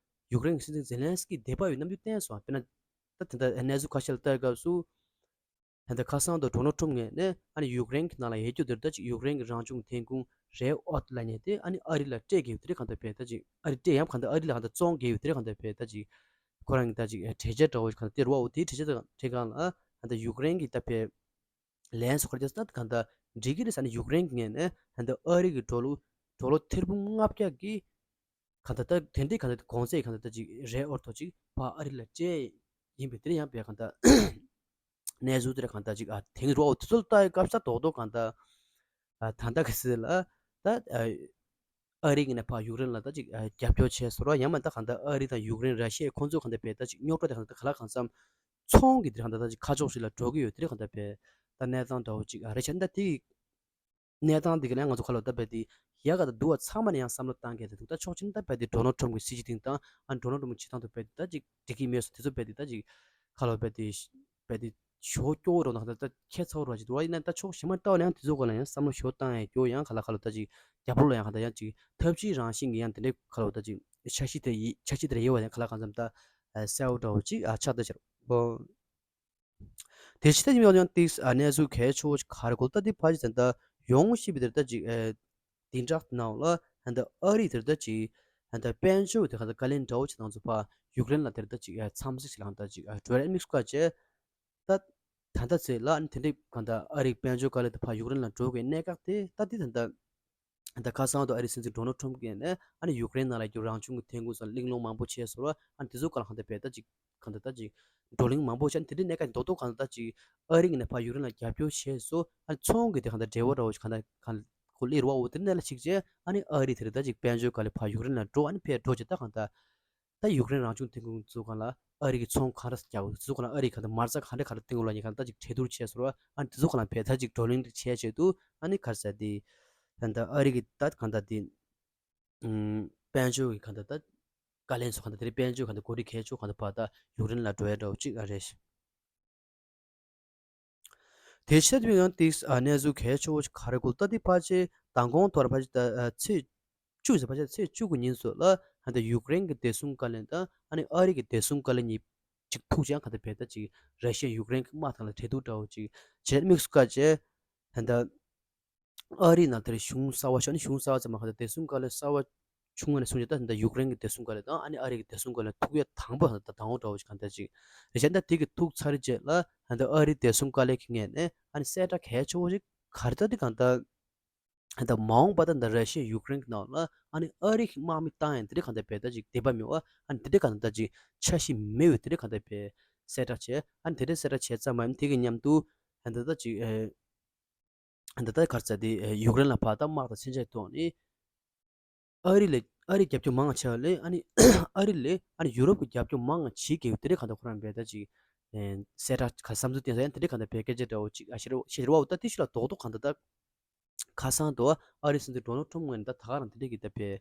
ཡུཀ་རེན་གྱི་སྲིད་འཛིན་ཛེ་ལན་སི་ཀི་དད་པ་ཡོད་རྣམས་ཀྱིས་བསྟན་སོང་། དཔེར་ན་ད་དེ་འདྲ་གནས་ཚུལ་ཁ་ཤས་ལ་ལྟ་སྐབས་སུ་ད་ལྟ་ཁ་སང་དུ་ཌོ་ནལ་ཊམ་ངོས་ནས་ཨ་ནི་ཡུཀ་རེན་གྱི་ནང་ལ་ཡོད་རྒྱུ་དེར་ད་ཅིག་ཡུཀ་རེན་གྱི་རང་བྱུང་ཐོན་ཁུངས་རེར་ཨར་ཐི་ལབ་མཁན་དེ་ཨ་ནི་ཨ་རི་ལ་སྤྲད་དགོས་དེ་རེད་གང་ལྟར་བས་ད་ཅིག་ཨ་རི་སྤྲད་ཡང་གང་ལྟར་ཨ་རི་ལ་གང་ལྟར་བཙོང་དགོས་དེ་རེད་གང་ལྟར་བས་ད་ཅིག་ཁོ་རང་གི་ད་ཅིག་གྲོས་འཆར་འདྲ་བོ་ཞིག་གང་ལྟར་སྟེར་བ། འོ་དེའི་གྲོས་འཆར་དེ་གང་ལ་ད་ལྟ་ཡུཀ་རེན་གྱི་ད་བས་ལན་སོགས་ཁར་ད་གང་ལྟར་འགྲིག་གི་རེད་ཟེར་ནས་ཡུཀ་རེན་གྱི་ངོས་ནས་ད་ལྟ་ཨ་རི་གི་ཌོ་ལར་ཌོ་ལར་ཐེར་འབུམ་ལྔ་བརྒྱ་གི་གང་ལྟར་ད་དེ་འདྲའི་གང་ལྟར་གོང་ཚད་གང་ལྟར་ད་ཅིག་རེར་ཨར་ཐི་ཐོག་ཅིག་ཕར་ཨ་རི་ལ་སྤྲད་ཡིན་པས་དེ་ཡང་བས་གང་ལྟར་གནས་ཚུལ་དེ་ར་གང་ལྟར་ཅིག་ཨ་དེང་རུ་འོ་དེ་ཚོ་ལ་ལྟ་ཡི་སྐབས་ས་རྡོག་རྡོག་གང་ལྟར་ཨ་ད་ལྟ་ག་ཟེར་ལ་ད་ཨ་ཨ་རི་གི་ནས་ཕར་ཡུཀ་རེན་ལ་ད་ཅིག་ཨ་རྒྱབ་སྐྱོར་བྱས་སོང་ར། ཡང་མིན་ད་གང་ལྟར་ཨ་རི་དང་ཡུཀ་རེན་ར་ཤི་ཡ་ཁོང་ཚོ་གང་ལྟར་བས་ད་ཅིག་རྙོག་དྲ་དེ་གང་ལྟར་ག་ལ་གང་འཚམ་ཚོང་གི་དེ་གང་ལྟར་ད་ཅིག་ཁ་ཕྱོགས་ཤིག་ལ་འགྲོ་གི་ཡོད་དེ་རེད་གང་ལྟར་བས་ད་གནས་སྟངས་འདྲ་བོ་ཅིག་ཨ་རེད་བྱས་ད་དེ་གི་གནས་སྟངས་འདི་ག་ལ་ང་ཚོ་ཁ་ལོ་ད་བས་དེ་ཡ་ག་ད་འདུག་བ་ཚང་མ་ནས་ཡང་བསམ་བློ་བཏང་གལ་ད་འདུག་ད་ཕྱོགས་གཅིག་ནས་ད་བས་དེ་ཌོ་ནལ་ཊམ་གི་སྲིད་སྤྱི་སྟེང་དང་ཨ་ཌོ་ནལ་ཊམ་གི་བྱེད་སྟངས་དུ་བས་དེ་ད་ཅིག་འགྲིག་གི་མེད་སོ་དེ་ཚོ་བས་དེ་ད་ཅིག་ཁ་ལོ་བས་དེ་བས་དེ་ཞོ་སྐྱོ་བོ་རོ་ན་ད་ད་ཁྱད་ཚོར་རོ་ཅིག་འདུག་བ། ཡིན་ན་ད་ཕྱོགས་གཞན་མ་ལྟ་བ་ལ་ཡང་དེ་ཚོ་ག་ལ་ཡང་བསམ་བློ་ཞོ་བཏང་ཡང་སྐྱོ་ཡང་ག་ལ་ཁ་ལོ་ད་ཅིག་རྒྱབ་ལོ་ཡང་ག་ད་ཡང་ཅིག་ཐབས་ཇུས་རང་བཞིན་གི་ཡང་དེ་འདྲའི་ཁ་ལོ་ད་ཅིག་འཆར་གཞི་དེ་ཡི་འཆར་གཞི་དེ་ཡོད་བ་ཡང་ག་ལ་གང་འཚམ་ད་གསལ་བོ་འདྲ་བོ་ཅིག་ཨ་ཆགས་ད་ཤར་བོ། དེ་ཕྱི་ད་ཉིན་ཡང་ཏིག་ཨ་གནས་ཚུལ་གལ་ཆེ་བོ་ཞིག་ག་རེ་གོ་ད་དེ་ཕ་ཅི་ད་ད་ཡོང་ཤེས་པའི་དེར་ད་ཅིག་ཨེ་དེ་འདྲ་ནང་ལ་ད་ད་ཨ་རི་དེར་ད་ཅིག་ད་ད་དཔལ་འབྱོར་དེ་ག་ད་བཀའ་ལན་འདྲ་བོ་ཅིག་ནང་ཚོ་ཕ་ཡུཀ་རེན་ལ་དེར་ད་ཅིག་ཨེ་འཚམས་གཟིགས་ཤིག་ལ་ད་ཅིག་ཨེ་འགྲོ་རེད་དམིགས་སུ་བཀར་བྱས་ད་ད་ད་ཚེ་ལ་ཨ་ནི་དེ་འདྲའི་ག་ད་ཨ་རིའི་དཔལ་འབྱོར་བཀའ་ལན་དེ་ཕ་ཡུཀ་རེན་ལ་འགྲོ་དགོས་གནད་འགག་དེ་ད་དེ་ད་ད། ད་ཁ་སང་དུ་ཨ་རིའི་སྲིད་འཛིན་ཌོ་ནལ་ཊམ་གྱིས་ནས་ཨ་ནི་ཡུཀ་རེན་ནང་ལ་རྒྱུ་རང་བྱུང་གི་ཐོན་ཁུངས་སོགས་གླེང་སློང་མང་པོ་བྱས་སོང་བ། ཨ་ནི་དེ་ཚོ་ག་ལ་གང་ལྟར་བས་ད་ཅིག་གང་ལྟར་ད་ཅིག་བགྲོ་གླེང་མང་པོ་བྱས། ཨ་ནི་དེ་འདྲའི་གནད་འགག་རྡོག་རྡོག་གང་ལྟར་ད་ཅིག་ཨ་རི་གིས་ནས་ཕར་ཡུཀ་རེན་ལ་རྒྱབ་སྐྱོར་བྱས་སོང་། ཨ་ནི་ཚོང་གི་དེ་གང་ལྟར་འབྲེལ་བ་འདྲ་བོ་ཞིག་གང་ལྟར་གང་ཁོ་སླེབས་རོགས་འོ་དེ་ནས་ལ་གཅིག་བྱས། ཨ་ནི་ཨ་རི་དེ་རིང་ད་ཅིག་དཔལ་འབྱོར་ག་ལས་ཕར་ཡུཀ་རེན་ལ་འགྲོ། ཨ་ནི་ཕར་འགྲོ་བྱས་ད་གང་ལྟར། ད་ཡུཀ་རེན་རང་བྱུང་ཐོན་ཁུངས་ཚོ་གང་ལ་ཨ་རི་གི་ཚོང་གང་འདྲ་རྒྱག་དགོས། དེ་ཚོ་གང་ལ་ཨ་རི་གང་ལྟར་མ་རྩ་གང་འདྲ་གང་འདྲ་བཏིང་དགོས་ལ་ཉེ་གང་ལྟར་ཅིག་གྲོས་བསྡུར་བྱས་སོང་བ། ཨ་ནི་དེ་ཚོ་གང་ལ་བས་ད་ཅིག་བགྲོ་གླེང་བྱས་བྱས་འདུག་ཨ་ནི་ག་རེ་ཟེར་དེ་ད་ལྟ་ཨ་རི་གི་ད་གང་ལྟར་དེ་ཨུམ་དཔལ་འབྱོར་གི་གང་ལྟར་ད་བཀའ་བློན་ཚོ་གང་ལྟར་དེ་རིང་དཔལ་འབྱོར་གང་ལྟར་འགོ་ཁྲིད་གལ་ཆེ་གང་ལྟར་བར་ད་ཡུཀ་རེན་ལ་འགྲོ་ཡ་འདྲ་བོ་ཅིག་ཨ་རེད། དེ་ཕྱིར་དུ་ཡང་ཏིག་ཨ་གནས་ཚུལ་གལ་ཆེ་བོ་ཞིག་ག་རེ་གོ་ད་དེ་ཕལ་ཆེར་མདང་དགོང་ཐོག་ལ་ཕལ་ཆེར་ད་ཨ་ཚེས་བཅུ་ཟེར་ཕལ་ཆེར་ཚེས་བཅུ་གི་ཉིན་སོགས་ལ་ཧ་ད་ཡུཀ་རེན་གྱི་བདེ་སྲུང་བཀའ་བློན་དང་ཨ་ནི་ཨ་རི་གི་བདེ་སྲུང་བཀའ་བློན་གཉིས་གཅིག་ཐུག་ཅིང་ག་ད་བས་ད་ཅིག་ར་ཤི་ཡ་ཡུཀ་རེན་གྱི་དམག་དང་ལ་འབྲེལ་གཏུག་འདྲ་བོ་ཅིག་བྱས་དམིགས་སུ་བཀར་བྱས་ཧ་ད། ཨ་རིའི་ནང་དེར་གཞུང་གསར་བ་ཤོག་ནི་གཞུང་གསར་བ་ཙམ་མ་ཁ་ད་བདེ་སྲུང་བཀའ་བློན་གསར་བ་ཆུང་བ་ནས་གསུངས་ཀྱི་ད་ད་ཡུཀ་རེན་གྱི་བདེ་སྲུང་བཀའ་བློན་དང་ཨ་ནི་ཨ་རི་གི་བདེ་སྲུང་བཀའ་བློན་ཐུག་ཡ་དང་པོ་ད་ད་འོང་འདྲ་བོ་ཞིག་གང་ལྟར་ཅིག་རེད་བྱས་ད་དེ་གི་ཐུག་ཚར་རྗེས་ལ་ད་ཨ་རིའི་བདེ་སྲུང་བཀའ་བློན་གྱི་ངོས་ནས་ཨ་ནི་གསལ་བསྒྲགས་གལ་ཆེ་བོ་ཞིག་ག་རེ་ད་དེ་གང་ལྟར་ད་མ་འོངས་པ་ད་ད་ར་ཤི་ཡ་ཡུཀ་རེན་གྱི་ནང་ལ་ཨ་ནི་ཨ་རི་གི་དམག་མི་བཏང་ཡ་དེ་འདྲ་གང་ལྟར་བས་ད་ཅིག་བདེན་པ་མེད་པ་ཨ་ནི་དེ་འདྲ་གང་ལྟར་ཅིག་འཆར་གཞི་མེད་པའི་དེ་འདྲ་གང་ལྟར་བས་གསལ་བསྒྲགས་བྱས། ཨ་ནི་དེ་འདྲ་གསལ་བསྒྲགས་བྱས་ཙམ་མ་ཡིན་དེ་གི་མཉམ་དུ་ད་ད་ཅིག་ཨེ། ད་ལྟ་ག་རེ་ཟེར་དེ་ཡུཀ་རེན་ལ་ཕར་ད་དམག་དང་མཚོན་ཆ་ཐོག་ནས་ཨ་རི་ལས་ཨ་རི་རྒྱབ་སྐྱོར་མང་བ་བྱས་པ་ལས་ཨ་ནི་ཨ་རི་ལས་ཨ་ནི་ཡུ་རོབ་ཀྱི་རྒྱབ་སྐྱོར་མང་བ་བྱེད་དགོས་དེ་འདྲ་གང་ལྟར་ཁོ་རང་བས་ད་ཅིག་གསལ་བསྒྲགས་ག་བསམ་ཚུལ་བསྟན་ས་ཡང་དེ་འདྲ་གང་ལྟར་བས་སྐད་ཆ་འདྲ་བོ་ཅིག་ཨ་ཤེས་རེད་བ་ཤེས་རེད་བ། འོ་ད་དེ་ཤུ་ལ་རྡོག་རྡོག་གང་ལྟར་ད་ཁ་སང་དུ་ཨ་རི་སྲིད་འཛིན་ཌོ་ནལ་ཊམ་ངོས་ནས་ད་ད་ག་རང་དེ་འདྲ་གི་ད་བས་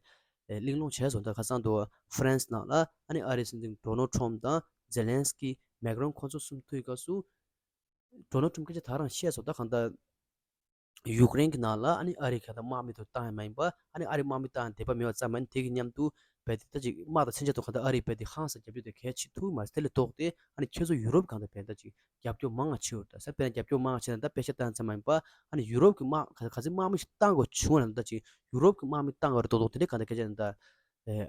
གླེང་སློང་བྱས་སོང་། ད་ཁ་སང་དུ་ཧྥ་རན་སི་ནང་ལ་ཨ་ནི་ཨ་རི་སྲིད་འཛིན་ཌོ་ནལ་ཊམ་དང་ཛེ་ལན་སི་ཀི་མེག་རོན་ཁོང་ཚོ་གསུམ་ཐུག་སྐབས་སུ། ཌོ་ནལ་ཊམ་སྐད་ཆ་ད་རང་བཤད་སོང་། ད་གང་ལྟར་ཡུཀ་རེན་གྱི་ནང་ལ་ཨ་ནི་ཨ་རི་ག་ད་དམག་མི་ཐོག་བཏང་ཡ་མ་ཡིན་པ་ཨ་ནི་ཨ་རི་དམག་མི་བཏང་ཡ་དད་པ་མེད་པ་ཙམ་མ་ཡིན་དེ་གི་མཉམ་དུ་བས་དེ་ད་ཅིག་དམག་དང་མཚོན་ཆ་ཐོག་གང་ལྟར་ཨ་རི་བས་དེ་ཧང་སང་རྒྱབ་རྒྱུ་དེ་གལ་ཆེ་ཐུག་མ་རེད། དེ་ལས་ལྡོག་སྟེ་ཨ་ནི་ཁྱེད་ཚོ་ཡུ་རོབ་གང་ལྟར་བས་ད་ཅིག་རྒྱབ་སྐྱོར་མང་ང་བྱེད་འོར་ད་ས་དཔེར་ན་རྒྱབ་སྐྱོར་མང་ང་བྱེད་ན་ད་པད་ཤ་བཏང་ཙམ་མ་ཡིན་པ་ཨ་ནི་ཡུ་རོབ་ཀྱི་དམག་ག་ག་ཚོད་དམག་མི་ཞིག་བཏང་དགོས་བྱུང་བ་ན་ད་ཅིག་ཡུ་རོབ་ཀྱི་དམག་མི་བཏང་དགོས་རེད་ལྡོག་ལྡོག་དེ་འདྲ་གང་ལྟར་སྐད་ཆ་ན་ད།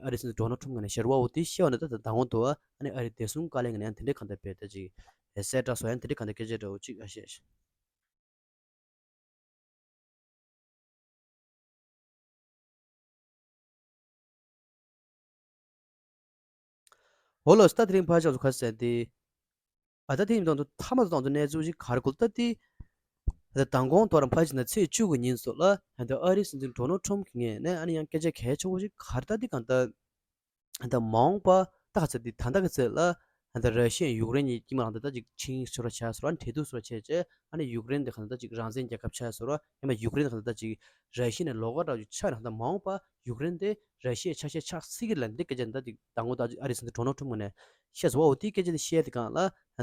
ཨ་རི་སྲིད་འཛིན་ཌོ་ནལ་ཊམ་ངོས་ནས་ཤར་བ་འོ་དེ་ཤེས་བ་ན་ད་ད་དང་པོ་དུ་ཨ་ནི་ཨ་རི་བདེ་སྲུང་བཀའ་བློན་ངོས་ནས་དེ་འདྲའི་གང་ལྟར་བས་ད་ཅིག་གསལ་བསྒྲགས་སོགས་ཡང་དེ་འདྲའི་གང་ལྟར་སྐད་ཆ་འདྲ་བོ་ཅིག་ཨ་བཤད། འོ་ལོ་སྟ་དེ་རིང་ཕར་ཕྱོགས་སུ་ཁ་གསལ་ཏེ། ཨ་ད་དེ་ཡིན་དང་དུ་ཐ་མ་དང་དུ་གནས་ཚུལ་ཞིག་གར་འགུལ་ད་དེ། ད་མདང་དགོང་དོ་རང་ཕལ་ཆེར་ན་ཚེས་བཅུ་གི་ཉིན་སོགས་ལ་ད་ཨ་རིའི་སྲིད་འཛིན་ཌོ་ནལ་ཊམ་གྱི་ངོས་ནས་ཨ་ནི་ཡང་སྐད་ཆ་གལ་ཆེ་བོ་ཞིག་ག་རེ་ད་འདི་གང་ལྟར་ད་མ་འོངས་པ་ད་ག་ཚོད་འདི་ད་ལྟ་གི་ཚོད་ལ་ད་ར་ཤི་ཡ་ཡུཀ་རེན་གཉིས་དཀྱིལ་མ་ལ་ད་ལྟ་ཅིག་ཆིངས་ཡིག་སོགས་ཆགས་སོང་ར་འབྲེལ་གཏུག་སོགས་བྱས་རྗེས་ཨ་ནི་ཡུཀ་རེན་འདི་གང་ལྟར་ཅིག་རང་བཙན་རྒྱལ་ཁབ་ཆགས་སོང་ར་ཡང་མ་ཡུཀ་རེན་གང་ལྟར་ཅིག་ར་ཤི་ཡ་ནས་ལོགས་ཀ་འདྲ་བོ་ཅིག་ཆགས་ནས་གང་ལྟར་མ་འོངས་པ་ཡུཀ་རེན་དེ་ར་ཤི་ཡའི་ཆ་ཤས་ཆགས་སྲིད་ཀྱི་ལ་འདི་སྐད་ཆ་འདི་ཅིག་མདང་དགོང་ད་ཨ་རིའི་སྲིད་འཛིན་ཌོ་ནལ་ཊམ་ངོས་ནས་བཤད་སོང་བ། འོ་དེའི་སྐད་ཆ་འདི་བཤད་དེ་གང་ལ་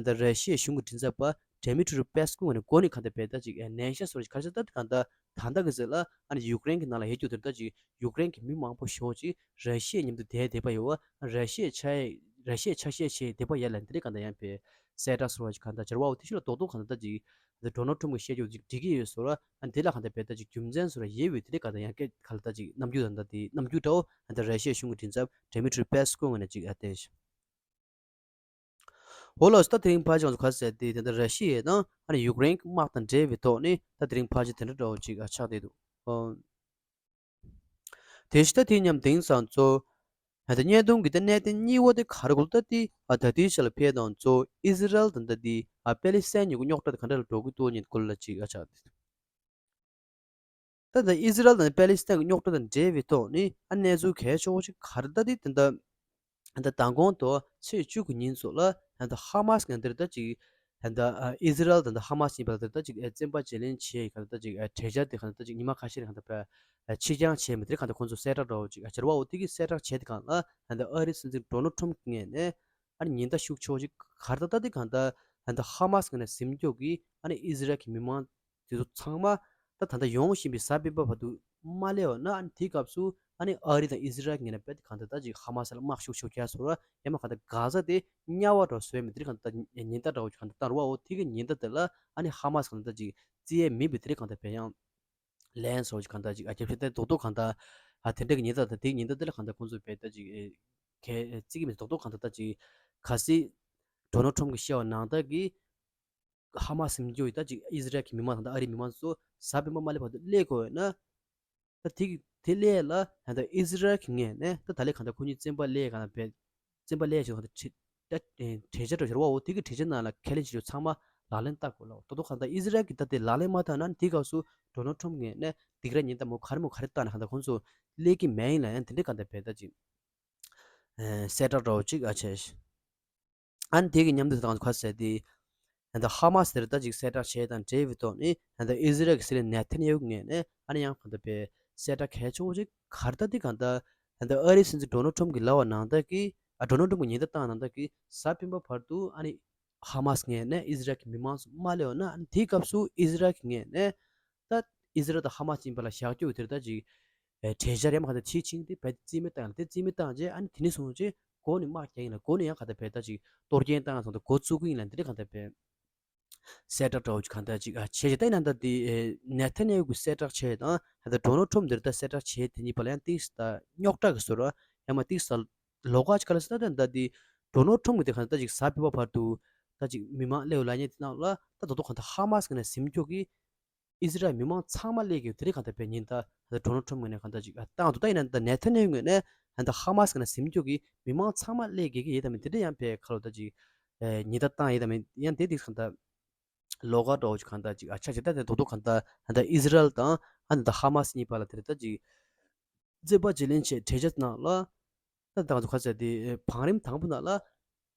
ད་ར་ཤི་ཡའི་གཞུང་གི་མགྲིན་ཚབ་པ་ཌེ་མི་ཊི་རི་པེ་སྐུ་ངོས་ནས་འགོ་ནས་གང་ལྟར་བས་ད་ཅིག་ནན་ཤ་སོར་ག་ཤ་ད་གང་ལྟར་ད་ལྟ་གི་ཟེར་ལ་ཨ་ནི་ཡུཀ་རེན་གྱི་ནང་ལ་ཡོད་རྒྱུ་དེར་ད་ཅིག་ཡུཀ་རེན་གྱི་མི་མང་པོ་ཞེ་པོ་ཅིག་ར་ཤི་ཡའི་མཉམ་དུ་བསྡད་བསྡད་པ་ཡོད་བ། ར་ཤི་ཡའི་ཆ་ར་ཤི་ཡའི་ཆ་ཤས་བྱས་བསྡད་པ་ཡ་ལ་འདི་རེད་གང་ལྟར་ཡང་བས་གསལ་བསྒྲགས་སོར་བ་ཅིག་གང་ལྟར་སྦྱར་བའོ། དེ་ཤུ་ལ་རྡོག་རྡོག་གང་ལྟར་ད་ཅིག་ཌོ་ནལ་ཊམ་གྱིས་བཤད་རྒྱུ་ཅིག་འགྲིག་གི་ཡོད་སོར་བ། ཨ་ནི་དེ་ལ་གང་ལྟར་བས་ད་ཅིག་རྒྱུ་མཚན་སོར་བ་ཡོད་བས་དེ་རེད་གང་ལྟར་ཡང་སྐད་ག་ལ་ད་ཅིག་རྣམ་འགྱུར་དང་ད་དེ་རྣམ་འགྱུར་འདྲ་བོ་ད་ར་ཤི་ཡའི་གཞུང་གི་མགྲིན་ཚབ་ཌེ་མི་ཊི་རི་པེ་སྐུ་ངོས་ནས་ཅིག་ཨ་བསྟན་ཤག་འོ་ལགས་སོ། ད་དེ་རིང་ཕལ་ཆེར་ང་ཚོ་ག་ཟེར་ཏེ་དེ་འདྲ་ར་ཤི་ཡ་དང་ཨ་ནི་ཡུཀ་རེན་གྱི་དམག་དང་འབྲེལ་བའི་ཐོག་ནས་ད་དེ་རིང་ཕལ་ཆེར་དེ་འདྲ་འདྲ་བོ་ཅིག་ཨ་ཆགས་བསྡད་འདུག་ཨོ། དེ་བཞིན་ད་དེ་མཉམ་དེང་སང་ཚོ་ད་བརྙན་ཐུང་གི་ད་གནད་དོན་གཉིས་པ་དེ་ག་རེ་གོ་ལ་ད་དེ་ཨ་ད་དེའི་ཆ་ལ་ཕེབས་དང་ཚོ་ཨི་ཟི་རལ་དང་ད་དེ་ཨ་པེ་ལི་སི་ཐན་གཉིས་ཀྱི་རྙོག་དྲ་དེ་ག་འདྲ་ལ་འགྲོ་གི་འདུག་ཉིན་གོ་ལ་ཅིག་ཨ་ཆགས་བསྡད་འདུག་ད་ལྟ་ཨི་ཟི་རལ་དང་པེ་ལི་སི་ཐན་གྱི་རྙོག་དྲ་དང་འབྲེལ་བའི་ཐོག་ནས་ཨ་གནས་ཚུལ་གལ་ཆེ་བོ་ཞིག་ག་རེ་ལྟ་དེ་ད་ལྟ་ད་ལྟ་མདང་དགོང་དུ་ཚེས་བཅུ་གི་ཉིན་སོགས་ལ་ད་ལྟ་ཧ་མ་སི་ངན་དེར་ད་ཅིག་ད་ལྟ་ཨི་ཟི་རལ་དང་ད་ཧ་མ་སི་གཉིས་བར་དེར་ད་ཅིག་བཙན་པ་བརྗེ་ལེན་བྱས་ག་ད་ཅིག་གྲོས་འཆར་དེ་ག་ད་ཅིག་ཉི་མ་ཁ་ཤས་རིང་ག་ད་ཕྱིར་འགྱངས་བྱས་མི་དེར་ག་ད་ཁོང་ཚོ་གསལ་བསྒྲགས་འདྲ་བོ་ཅིག་བྱས་པ་འོ་དེ་གི་གསལ་བསྒྲགས་བྱས་དེ་གང་ལ་ད་ལྟ་ཨ་རིའི་སྲིད་འཛིན་ཌོ་ནལ་ཊམ་གྱི་ངོས་ནས་ཨ་ཉེན་བརྡ་ཤུགས་ཆེ་བོ་ཞིག་ག་རེ་ད་ལྟ་དེ་གང་ད་ད་ལྟ་ཧ་མ་སི་ངན་ཟིན་སྐྱོབ་ཀྱིས་ཨ་ནི་ཨི་ཟི་རལ་གྱི་མི་མང་དེ་ཚོ་ཚང་མ་ད་ད་ལྟ་ཡོང་བཞིན་པའི་གཟའ་སྤེན་པ་བར་དུ་མ་སླེབས་པ་ན་ཨ་ནི་དེའི་སྐབས་སུ་ཨ་ནི་ཨ་རི་དང་ཨི་ཟི་རལ་ངོས་ནས་རྦད་དེ་གང་ལྟར་ད་ཅིག་ཧ་མ་སི་ལ་དམག་ཤུགས་ཤུགས་རྒྱག་སོང་ར་ཡང་མ་གང་ལྟར་གྷ་ཟ་དེ་དམྱལ་བ་འདྲ་བཟོས་མི་དེ་གང་ལྟར་ད་ཉེན་བརྡ་འདྲ་བོ་གང་ལྟར་བཏང་ར་བ་འོ་དེ་གི་ཉེན་བརྡ་དེ་ལ་ཨ་ནི་ཧ་མ་སི་གང་ལྟར་ད་ཅིག་རྩིས་ཡས་མེད་པའི་དེ་རིགས་གང་ལྟར་བས་ཡང་ལན་སོགས་ཀྱི་གང་ལྟར་ཅིག་ཨ་རྒྱབ་ཤ་དེ་རྡོག་རྡོག་གང་ལྟར་ཨ་དེ་འདྲ་གི་ཉེན་བརྡ་དང་དེའི་ཉེན་བརྡ་དེ་ལ་གང་ལྟར་ཁོང་ཚོས་རྦད་ད་ཅིག་ཁས་རྩིས་ཀྱི་མེད་རྡོག་རྡོག་གང་ལྟར་ད་ཅིག་གལ་སྲིད་ཌོ་ནལ་ཊམ་གྱིས་བཤད་པ་ནང་ལྟར་གྱི་ཧ་མ་སི་ཟིན་སྐྱོབ་ཡིས་ད་ཅིག་ཨི་ཟི་རལ་གྱི་མི་མང་དང་ད་ཨ་རིའི་མི་མང་ཚོ་གཟའ་སྤེན་པ་མ་སླེབས་བར་དུ་སླེབས་དགོས་ཡོད་ན། ད་དེ་དེ་སླེབས་ལ་ད་ལྟ་ཨི་ཟི་རལ་གྱི་ངོས་ནས་ད་ད་ལས་གང་ལྟར་ཁོ་གཉིས་བཙན་པ་སླེབས་གང་ལ་བས་བཙན་པ་སླེབས་བྱས་གང་ལྟར་ཁྲི་ད་གྲོས་འཆར་འདྲ་བོ་ཞིག་རེད་བ། འོ་དེ་གི་གྲོས་འཆར་ནང་ལ་ཁས་ལེན་བྱེད་རྒྱུ་ཚང་མ་ལག་ལེན་བསྟར་དགོས་ལ། ད་དུང་གང་ལྟར་ཨི་ཟི་རལ་གྱིས་ད་དེ་ལག་ལེན་མ་བསྟར་ན་དེའི་སྐབས་སུ་ཌོ་ནལ་ཊམ་ངོས་ནས་སྡིགས་ར་ཉེན་བརྡ་མོ་ག་རེ་མོ་ག་རེ་བཏང་ན་གང་ལྟར་ཁོང་ཚོ་སླེབས་ཀྱི་མེད་ཡིན་ལ་ཡང་དེ་འདྲའི་གང་ལྟར་བས་ད་ཅིག་གསལ་བསྒྲགས་འདྲ་བོ་ཅིག་ཨ་བྱས། ཨ་ནི་དེ་གི་མཉམ་དུ་དང་ཁ་ཟེར་ཏེ། ད་ལྟ་ཧ་མ་སི་དེར་ད་ཅིག་གསལ་བསྒྲགས་བྱས་དང་འབྲེལ་བའི་ཐོག་ནས་ད་ལྟ་ཨི་ཟི་རལ་གྱི་སྲིད་བློན་ནེ་ཐན་ཡ་ཧུ་ངོས་ནས་ཨ་ནི་ཡང་གང་ལྟར་བས་གསལ་བསྒྲགས་གལ་ཆེ་བོ་ཅིག་ག་རེ་ད་དེ་གང་ལྟར་ད་ལྟ་ཨ་རིའི་སྲིད་འཛིན་ཌོ་ནལ་ཊམ་གྱིས་ལབ་པ་ནང་ལྟར་གྱི་ཨ་ཌོ་ནལ་ཊམ་གྱིས་ཉེན་བརྡ་བཏང་ནང་ལྟར་གྱི་གཟའ་སྤེན་པ་བར་དུ་ཨ་ནི་ཧ་མ་སི་ངོས་ནས་ཨི་ཟི་རལ་གྱི་མི་མང་ཚོ་མ་སླེབས་ན་ཨ་ནི་དེའི་སྐབས་སུ་ཨི་ཟི་རལ་གྱི་ངོས་ནས་ད་ཨི་ཟི་རལ་དང་ཧ་མ་སི་གཉིས་བར་ལ་བཞག་རྒྱུ་དེར་ད་ཅིག་གྲོས་འཆར་ཡང་མ་གང་ལྟར་ཕྱིར་ཕྱིན་ཏེ་བས་རྩིས་མེད་བཏང་ཡང་དེ་རྩིས་མེད་བཏང་རྗེས་ཨ་ནི་དེ་ནས་བཟུང་རྗེས་འགོ་ནས་དམག་རྒྱག་ཡིན་ལ་འགོ་ནས་ཡང་ག་ད་བས་ད་ཅིག་གཏོར་སྐྱོན་བཏང་ཡང་ཚང་ད་འགོ་བཙུགས་ཀྱི་ཡིན་ལ་འདི་འདྲ་གང་ལྟར་བས་གསལ་བསྒྲགས་འདྲ་བོ་ཅིག་གང་ལྟར་ཅིག་ཨ་བྱས་རྗེས་ད་ཡིན་ན་ད་དེ་ནེ་ཐན་ཡ་ཧུ་གིས་གསལ་བསྒྲགས་བྱས་དང་ད་ལྟ་ཌོ་ནལ་ཊམ་འདིར་ད་གསལ་བསྒྲགས་བྱས་དེ་གཉིས་བར་ལ་ཡང་ཏིག་ཙམ་ད་རྙོག་དྲ་གི་བཟོ་འདྲ་ཡང་མ་ཏིག་ཙམ་ལོགས་ཀ་ཅིག་ག་ལ་ཟེར་ན་ད་ད་དེ་ཌོ་ནལ་ཊམ་གི་དེ་གང་ལྟར་ད་ཅིག་གཟའ་སྤེན་པ་བར་དུ་ད་ཅིག་མི་མང་སླེབས་ལབ་མཁན་དེ་ནང་ལ་ད་ད་དུང་གང་ལྟར་ཧ་མ་སི་ངོས་ནས་ཟིན་སྐྱོབ་ཀྱིས་ཨི་ཟི་རལ་མི་མང་ཚང་མ་སླེབས་ཀྱི་ཡོད་དེ་རིགས་གང་ལྟར་བས་ཉེན་བརྡ་ད་ལྟ་ཌོ་ནལ་ཊམ་ངོས་ནས་གང་ལྟར་ཅིག་བཏང་འདུག་ད་ཡིན་ན་ད་ནེ་ཐན་ཡ་ཧུ་ངོས་ནས་ད་ལྟ་ཧ་མ་སི་ངོས་ནས་ཟིན་སྐྱོབ་ཀྱིས་མི་མང་ཚང་མ་སླེབས་ཀྱི་ཡོད་དམ་དེ་འདྲ་ཡང་བས་ཁ་ལོ་ད་ཅིག་ཉེན་བརྡ་བཏང་ཡོད་དམ་ཡང་དེ་དེ་གང་ལྟར་ལོགས་ཀ་འདྲ་བོ་ཅིག་གང་ལྟར་ཅིག་ཨ་ཆ་ཅིག་ད་དེ་རྡོག་རྡོག་གང་ལྟར་ད་ལྟ་ཨི་ཟི་རལ་དང་ཨ་ནི་ད་ཧ་མ་སི་གཉིས་བར་ལ་དེ་རེད་ད་ཅིག་བཙན་པ་བརྗེ་ལེན་བྱས་གྲོས་འཆར་ནང་ལ། ད་ད་ང་ཚོ་ག་ཚོད་དེ་བང་རིམ་དང་པོ་ནང་ལ་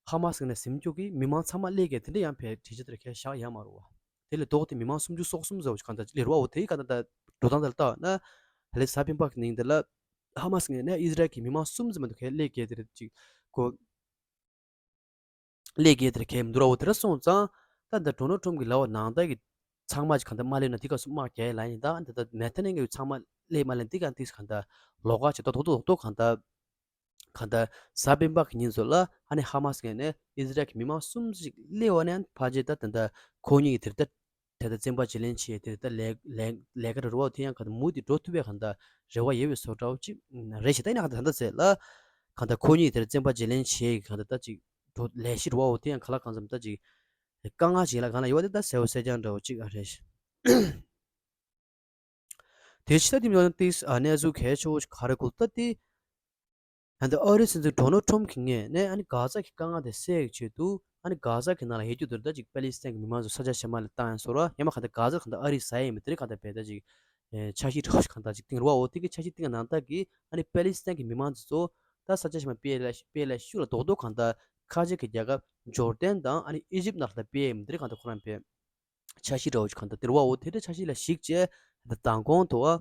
ཧ་མ་སི་ནས་ཟིན་སྐྱོབ་ཀྱིས་མི་མང་ཚང་མ་སླེབས་ཀྱི་དེ་འདྲ་ཡང་བས་གྲོས་འཆར་དེར་ཁས་བཞག་ཡ་མ་རུ་བ། དེ་ལས་ལྡོག་སྟེ་མི་མང་སུམ་ཅུ་སོ་གསུམ་ཙམ་ཞིག་གང་ལྟར་སླེབས་རུ་བ། འོ་དེའི་ག་ད་ད་འགྲོ་སྟངས་དེ་ལ་ལྟ་བ་ན་ད་ལས་གཟའ་སྤེན་པ་གི་ཉིན་དེ་ལ་ཧ་མ་སི་ངོས་ནས་ཨི་ཟི་རལ་གྱི་མི་མང་གསུམ་ཙམ་མ་གཏོགས་ཁས་སླེབས་ཀྱི་དེ་རེད་ཅིག་གོ། སླེབས་ཀྱི་དེར་ཁས་མི་འདུག་ར། འོ་དེ་འདྲ་སོང་ཙང་ད་ད་ཌོ་ནལ་ཊམ་གྱིས་ལབ་པ་ནང་ལྟར་གྱི་ཚང་མ་ཅིག་གང་ལྟར་མ་སླེབས་ན་དེ་སྐབས་སུ་དམག་རྒྱག་ཡ་ལ་ཡིན་ད་འདི་ད་ནེ་ཐན་ཡ་ཧུ་ཚང་མ་སླེབས་མ་སླེབས་དེ་གང་ཏིག་གང་ལྟར་ལོགས་ཀ་ཅིག་ཏོག་ཏོག་ཏོག་ཏོག་གང་ལྟར་གང་ལྟར་གཟའ་སྤེན་པ་གི་ཉིན་ཚོ་ལ་ཨ་ནི་ཧ་མ་སི་ངོས་ནས་ཨི་ཟི་རལ་གྱི་མི་མང་གསུམ་ཅིག་སླེབས་པ་ནས་ཕལ་ཆེར་ད་ད་ད་ཁོ་གཉིས་ཀྱི་དེར་ད་དེ་ད་བཙན་པ་བརྗེ་ལེན་བྱས་དེ་ད་ལས་ལས་ལས་ཀ་རེ་རུ་བ་དེ་ཡང་གང་ལྟར་མུ་མཐུད་འགྲོ་ཐུབ་པའི་གང་ལྟར་རེ་བ་ཡོད་པའི་བཟོ་འདྲ་བོ་ཅིག་རེད་ཞེ་ད་ཡིན་ན་གང་ལྟར་ད་ལྟ་ཚེ་ལ་གང་ལྟར་ཁོ་གཉིས་དེར་བཙན་པ་བརྗེ་ལེན་བྱས་གང་ལྟར་ད་ཅིག་འགྲོ་ལས་གཞི་རུ་བ་འོ་དེ་ཡང་ག་ལ་གང་འཚམ་ད་ཅིག་དཀའ་ངལ་ཅིག་ལ་གང་ལ་ཡོད་པ་དེ་ད་གསལ་བོ་གསལ་རྐྱང་འདྲ་བོ་ཅིག་ཨ་རེད། དེ་ཕྱི་ད་དེ་མིན་ཏིས་ཨ་གནས་ཚུལ་གལ་ཆེ་བོ་ཞིག་ག་རེ་གོ་ད་དེ། ད་ལྟ་ཨ་རིའི་སྲིད་འཛིན་ཌོ་ནལ་ཊམ་གྱི་ངོས་ནས་ཨ་ནི་གྷ་ཛ་གི་དཀའ་ངལ་དེ་སེལ་ཡག་ཆེད་དུ་ཨ་ནི་གྷ་ཛ་གི་ནང་ལ་ཡོད་རྒྱུ་དེར་ད་ཅིག་པེ་ལི་སི་ཐན་གྱི་མི་མང་ཚོ་ས་ཆ་གཞན་མ་ལ་བཏང་ཡང་སོ་ར་ཡང་མ་གང་ལྟར་གྷ་ཛ་གང་ལྟར་ཨ་རིས་ཟ་ཡས་ཡིན་པ་དེ་རིང་གང་ལྟར་བས་ད་ཅིག་འཆར་གཞི་འདྲ་བོ་ཞིག་གང་ལྟར་ཅིག་བཏིང་རུ་བའོ། དེ་གི་འཆར་གཞི་བཏིང་བ་ནང་ལྟར་གྱི་ཨ་ནི་པེ་ལི་སི་ཐན་གྱི་མི་མང་ཚོ་ད་ས་ཆ་གཞན་མ་སྤེལ་ལ་སྤེལ་ལ་ཤུགས་ལ་རྡོག་རྡོག་གང་ལྟར་ཁ་ཆེ་གི་རྒྱལ་ཁབ་ཇོར་ཌན་དང་ཨ་ནི་ཨི་ཇིབ་ནང་ལ་བཏང་ཡས་ཡིན་པ་དེ་རིང་གང་ལྟར་ཁོ་རང་བས། འཆར་གཞི་འདྲ་བོ་ཞིག་གང་ལྟར་དེ་རུ་བའོ། དེ་འདྲའི་འཆར་གཞི་ལ་གཞིགས་བྱས་ད་མདང་དགོང་དུ་བ་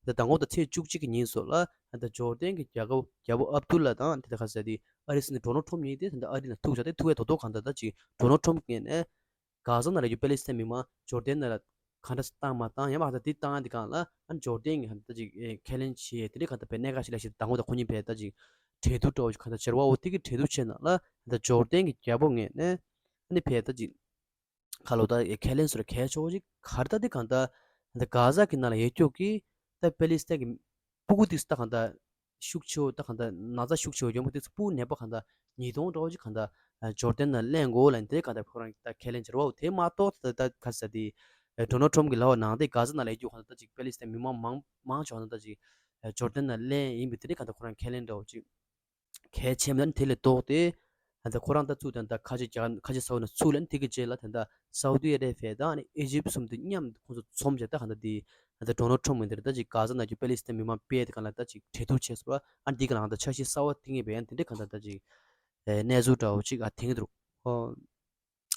ད་མདང་དགོང་དང་ཚེས་བཅུ་གཅིག་གི་ཉིན་སོགས་ལ་ད་ཇོར་ཌན་གྱི་རྒྱལ་ཁབ་རྒྱལ་པོ་ཨབ་དུ་ལ་དང་དེ་ད་ག་ཟེར་དེ་ཨ་རིའི་སྲིད་འཛིན་ཌོ་ནལ་ཊམ་གཉིས་དེ་ད་ལྟ་ཨ་རི་ལ་ཐུག་བྱ་དེ་ཐུག་བས་རྡོག་རྡོག་གང་ལྟར་ད་ཅིག་ཌོ་ནལ་ཊམ་ངོས་ནས་གྷ་ཛ་ནང་ལ་ཡོད་པེ་ལི་སི་ཐན་མི་མང་ཇོར་ཌན་ནང་ལ་གང་འདྲ་བཏང་མ་བཏང་ཡང་མ་གང་ལྟར་དེ་བཏང་དེ་གང་ལ་ཨ་ནི་ཇོར་ཌན་གྱི་གང་ལྟར་ཅིག་ཁས་ལེན་བྱས་དེ་འདྲའི་གང་ལྟར་བས་གནད་འགག་ཞིག་ལ་ཞིག་མདང་དགོང་དང་ཁོ་གཉིས་བས་ད་ཅིག་གྲོས་བསྡུར་འདྲ་བོ་ཞིག་གང་ལྟར་བྱེད་རུ་བའོ། དེ་གི་གྲོས་བསྡུར་བྱས་ནང་ལ་ད་ཇོར་ཌན་གྱི་རྒྱལ་པོ་ངོས་ནས་ཨ་ནི་བས་ད་ཅིག་ཁ་ལོ་ད་ཁས་ལེན་སོར་གལ་ཆེ་བོ་ཅིག་གར་ད་དེ་གང་ད་ད་གྷ་ཛ་གི་ནང་ལ་ཡོད་ཀྱོག་གི་ད་པེ་ལི་སི་ཐན་གི་སྤུ་གུ་དེ་ད་གང་ད་ཤུགས་ཆེ་བོ་ད་གང་ད་ན་ཚ་ཤུགས་ཆེ་བོ་ཡོད་མོ་དེ་སྤུ་གུ་ནད་པ་གང་ད་ཉིས་སྟོང་འདྲ་བོ་ཅིག་གང་ད་ཇོར་ཌན་ནང་ལེན་དགོས་ལ་དེ་གང་ད་ཁོ་རང་ད་ཁས་ལེན་བྱེད་རོགས། དེ་མ་གཏོགས་ད་ད་ག་ས་དེ་ཌོ་ནལ་ཊམ་གི་ལའོ་ནང་དེ་གྷ་ཛ་ནང་ལ་ཡོད་ཀྱོག་གང་ད་ད་ཅིག་པེ་ལི་སི་ཐན་མི་མང་མང་མང་ཆེ་བ་ད་ད་ཅིག་ཇོར་ཌན་ནང་ལེན་ཡིན་པའི་དེ་གང་ད་ཁོ་རང་ཁས་ལེན་འདྲ་བོ་ཅིག་གལ་ཆེན་པོ་ནི་དེ་ལས་ལྡོག་སྟེ། ད་ཁོ་རང་ད་ཚུར་དང་ད་ཁ་ཆེ་རྒྱ་ཁ་ཆེ་ས་འོག་ནས་ཚུར་ལེན་དེ་གི་རྗེས་ལ་ད་ལྟ་སའུ་ཏི་ཨ་རེ་བྷི་ཡ་དང་ཨི་ཇིབ་གསུམ་དེ་མཉམ་དུ་ཁོང་ཚོ་འཛོམས་བྱས་ད་གང་ལྟར་དེ་ད་ལྟ་ཌོ་ནལ་ཊམ་ཡིན་དེར་ད་ཅིག་གྷ་ཛ་ནང་གི་པེ་ལི་སི་ཐན་མི་མང་སྤེལ་དེ་གང་ལ་ད་ཅིག་གྲོས་བསྡུར་བྱས་སོང་བ་ཨ་འདི་ག་ལ་ད་འཆར་གཞི་གསར་བ་ཐིང་ངེས་པའི་ཡང་དེ་འདྲའི་གང་ལྟར་ད་ཅིག་གནས་ཚུལ་འདྲ་བོ་ཅིག་ཨ་ཐིང་འདུག་ཨོ།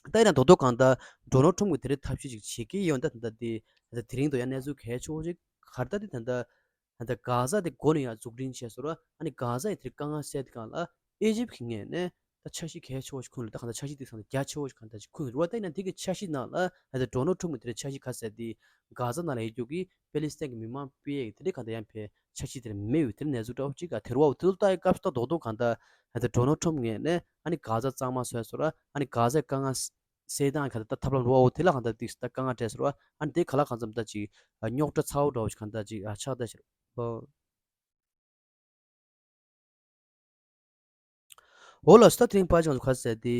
ད་ཡིན་ན་རྡོག་རྡོག་གང་ལྟར་ཌོ་ནལ་ཊམ་གྱིས་དེ་རིང་ཐབས་ཤེས་ཅིག་བྱེད་ཀྱི་ཡོད་ད་ད་ལྟ་དེ་ད་ལྟ་དེ་རིང་དུ་ཡང་གནས་ཚུལ་གལ་ཆེ་བོ་ཅིག་གར་ད་དེ་ད་ལྟ་ད་ལྟ་གྷ་ཛ་དེ་འགོ་ནས་ཡང་འཛུགས་སྐྲུན་བྱས་སོང་ར་ཨ་ནི་གྷ་ཛ་ཡི་དེ་དཀའ་ངལ་སེལ་དེ་གང་ལ་ཨི་ཇིབ་ཀྱི་ངོས་ནས་ད་འཆར་གཞི་གལ་ཆེ་བོ་ཞིག་ཁུངས་ལ་ད་གང་ལྟར་འཆར་གཞི་དེ་སང་ད་རྒྱ་ཆེ་བོ་ཞིག་གང་ལྟར་ཅིག་ཁུངས་རུ་བ་ད་ཡིན་ན་དེ་གི་འཆར་གཞི་ནང་ལ་ད་ལྟ་ཌོ་ནལ་ཊམ་གྱི་དེ་རིང་འཆར་གཞི་ག་ཟེར་དེ་གྷ་ཛ་ནང་ལ་ཡོད་རྒྱུ་གི་པེ་ལི་སི་ཐན་གྱི་མི་མང་སྤེལ་ཡས་དེ་འདྲའི་གང་ལྟར་ཡང་ཕའི་འཆར་གཞི་དེར་མེད་འོས་དེར་གནས་ཚུལ་འདྲ་བོ་གཅིག་ག་དེར་བའོ་དེ་ལྟ་ཡི་སྐབས་སུ་ད་རྡོག་རྡོག་གང་ལྟར་ད་ལྟ་ཌོ་ནལ་ཊམ་ངོས་ནས་ཨ་ནི་གྷ་ཛ་གཙང་མ་བཟོས་སོང་ར་ཨ་ནི་གྷ་ཛའི་དཀའ་ངལ་སེལ་སྟངས་གང་ལྟར་ད་ཐབས་ལམ་འདྲ་བོ་དེ་ལ་གང་ལྟར་ཏིག་ད་དཀའ་ངལ་འཕྲད་སོང་ར་ཨ་ནི་དེ་ག་ལ་གང་འཚམ་ད་ཅིག་རྙོག་དྲ་ཚ་བོ་འདྲ་བོ་ཞིག་གང་ལྟར་ཅིག་ཆགས་བསྡད་ཤག་འོ་ལགས་སོ། ད་དེ་རིང་ཕལ་ཆེར་ང་ཚོ་ག་ཟེར་དེ་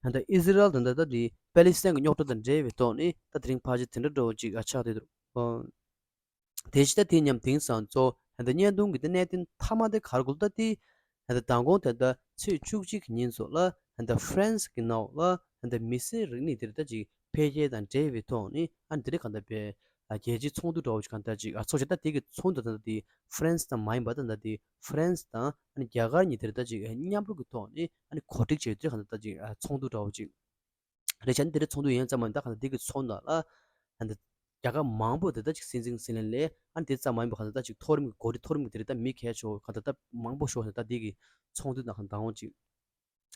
ད་ལྟ་ཨི་ཟི་རལ་དང་ད་ལྟ་དེ་པེ་ལི་སི་ཐན་གྱི་རྙོག་དྲ་དང་འབྲེལ་བའི་ཐོག་ནས་ད་དེ་རིང་ཕལ་ཆེར་དེ་འདྲ་འདྲ་བོ་ཅིག་ཆགས་བསྡད་འདུག་དེ་ཕྱི་ད་དེ་མཉམ་དེང་སང་གཙོ་ད་ལྟ་བརྙན་ཐུང་གི་ད་གནད་དོན་མཐའ་མ་དེ་ག་རེ་གོ་ད་དེ་ད་ལྟ་མདང་དགོང་ད་ལྟ་ཚེས་བཅུ་གཅིག་གི་ཉིན་སོགས་ལ་ད་ལྟ་ཧྥ་རན་སི་གི་ནང་ལ་ད་ལྟ་མི་སེར་རིག་གནས་དེ་ད་ཅིག་འཕེལ་རྒྱས་དང་འབྲེལ་བའི་ཐོག་ནས་ཨ་འདི་རེད་གང་ལྟར་བས། རྒྱལ་སྤྱིའི་ཚོགས་འདུ་འདྲ་བོ་ཞིག་གང་ལྟར་ཅིག་ཚོགས་བྱས། ད་དེ་གི་ཚོགས་འདུ་ད་ལྟ་དེ་ཧྥ་རན་སི་དང་མ་ཡིན་པ་ད་ལྟ་དེ་ཧྥ་རན་སི་དང་ཨ་ནི་རྒྱ་གར་གཉིས་དེར་ད་ཅིག་མཉམ་རུབ་ཀྱི་ཐོག་ནས་ཨ་ནི་གོ་སྒྲིག་བྱས་ཡོད་དེ་གང་ལྟར་ད་ཅིག་ཚོགས་འདུ་འདྲ་བོ་ཅིག་རེད་བྱས་ནས་དེ་འདྲའི་ཚོགས་འདུ་ཡིན་ཙམ་མ་ཡིན་ད་གང་ལྟར་དེ་གི་ཚོགས་ནང་ལ་ཨ་ནི་རྒྱ་གར་མང་པོ་དེ་ད་ཅིག་སྲིད་འཛིན་སྲིད་བློན་ལས་ཨ་ནི་དེ་ཙམ་མ་ཡིན་པ་གང་ལྟར་ད་ཅིག་མཐོ་རིམ་གྱི་འགོ་ཁྲིད་མཐོ་རིམ་གྱི་དེ་རེད་ད་མི་གལ་ཆེ་བོ་གང་ལྟར་ད་མང་པོ་ཤོག་ད་དེ་གི་ཚོགས་འདུ་ནང་གང་ལྟར་འོང་ཅིག་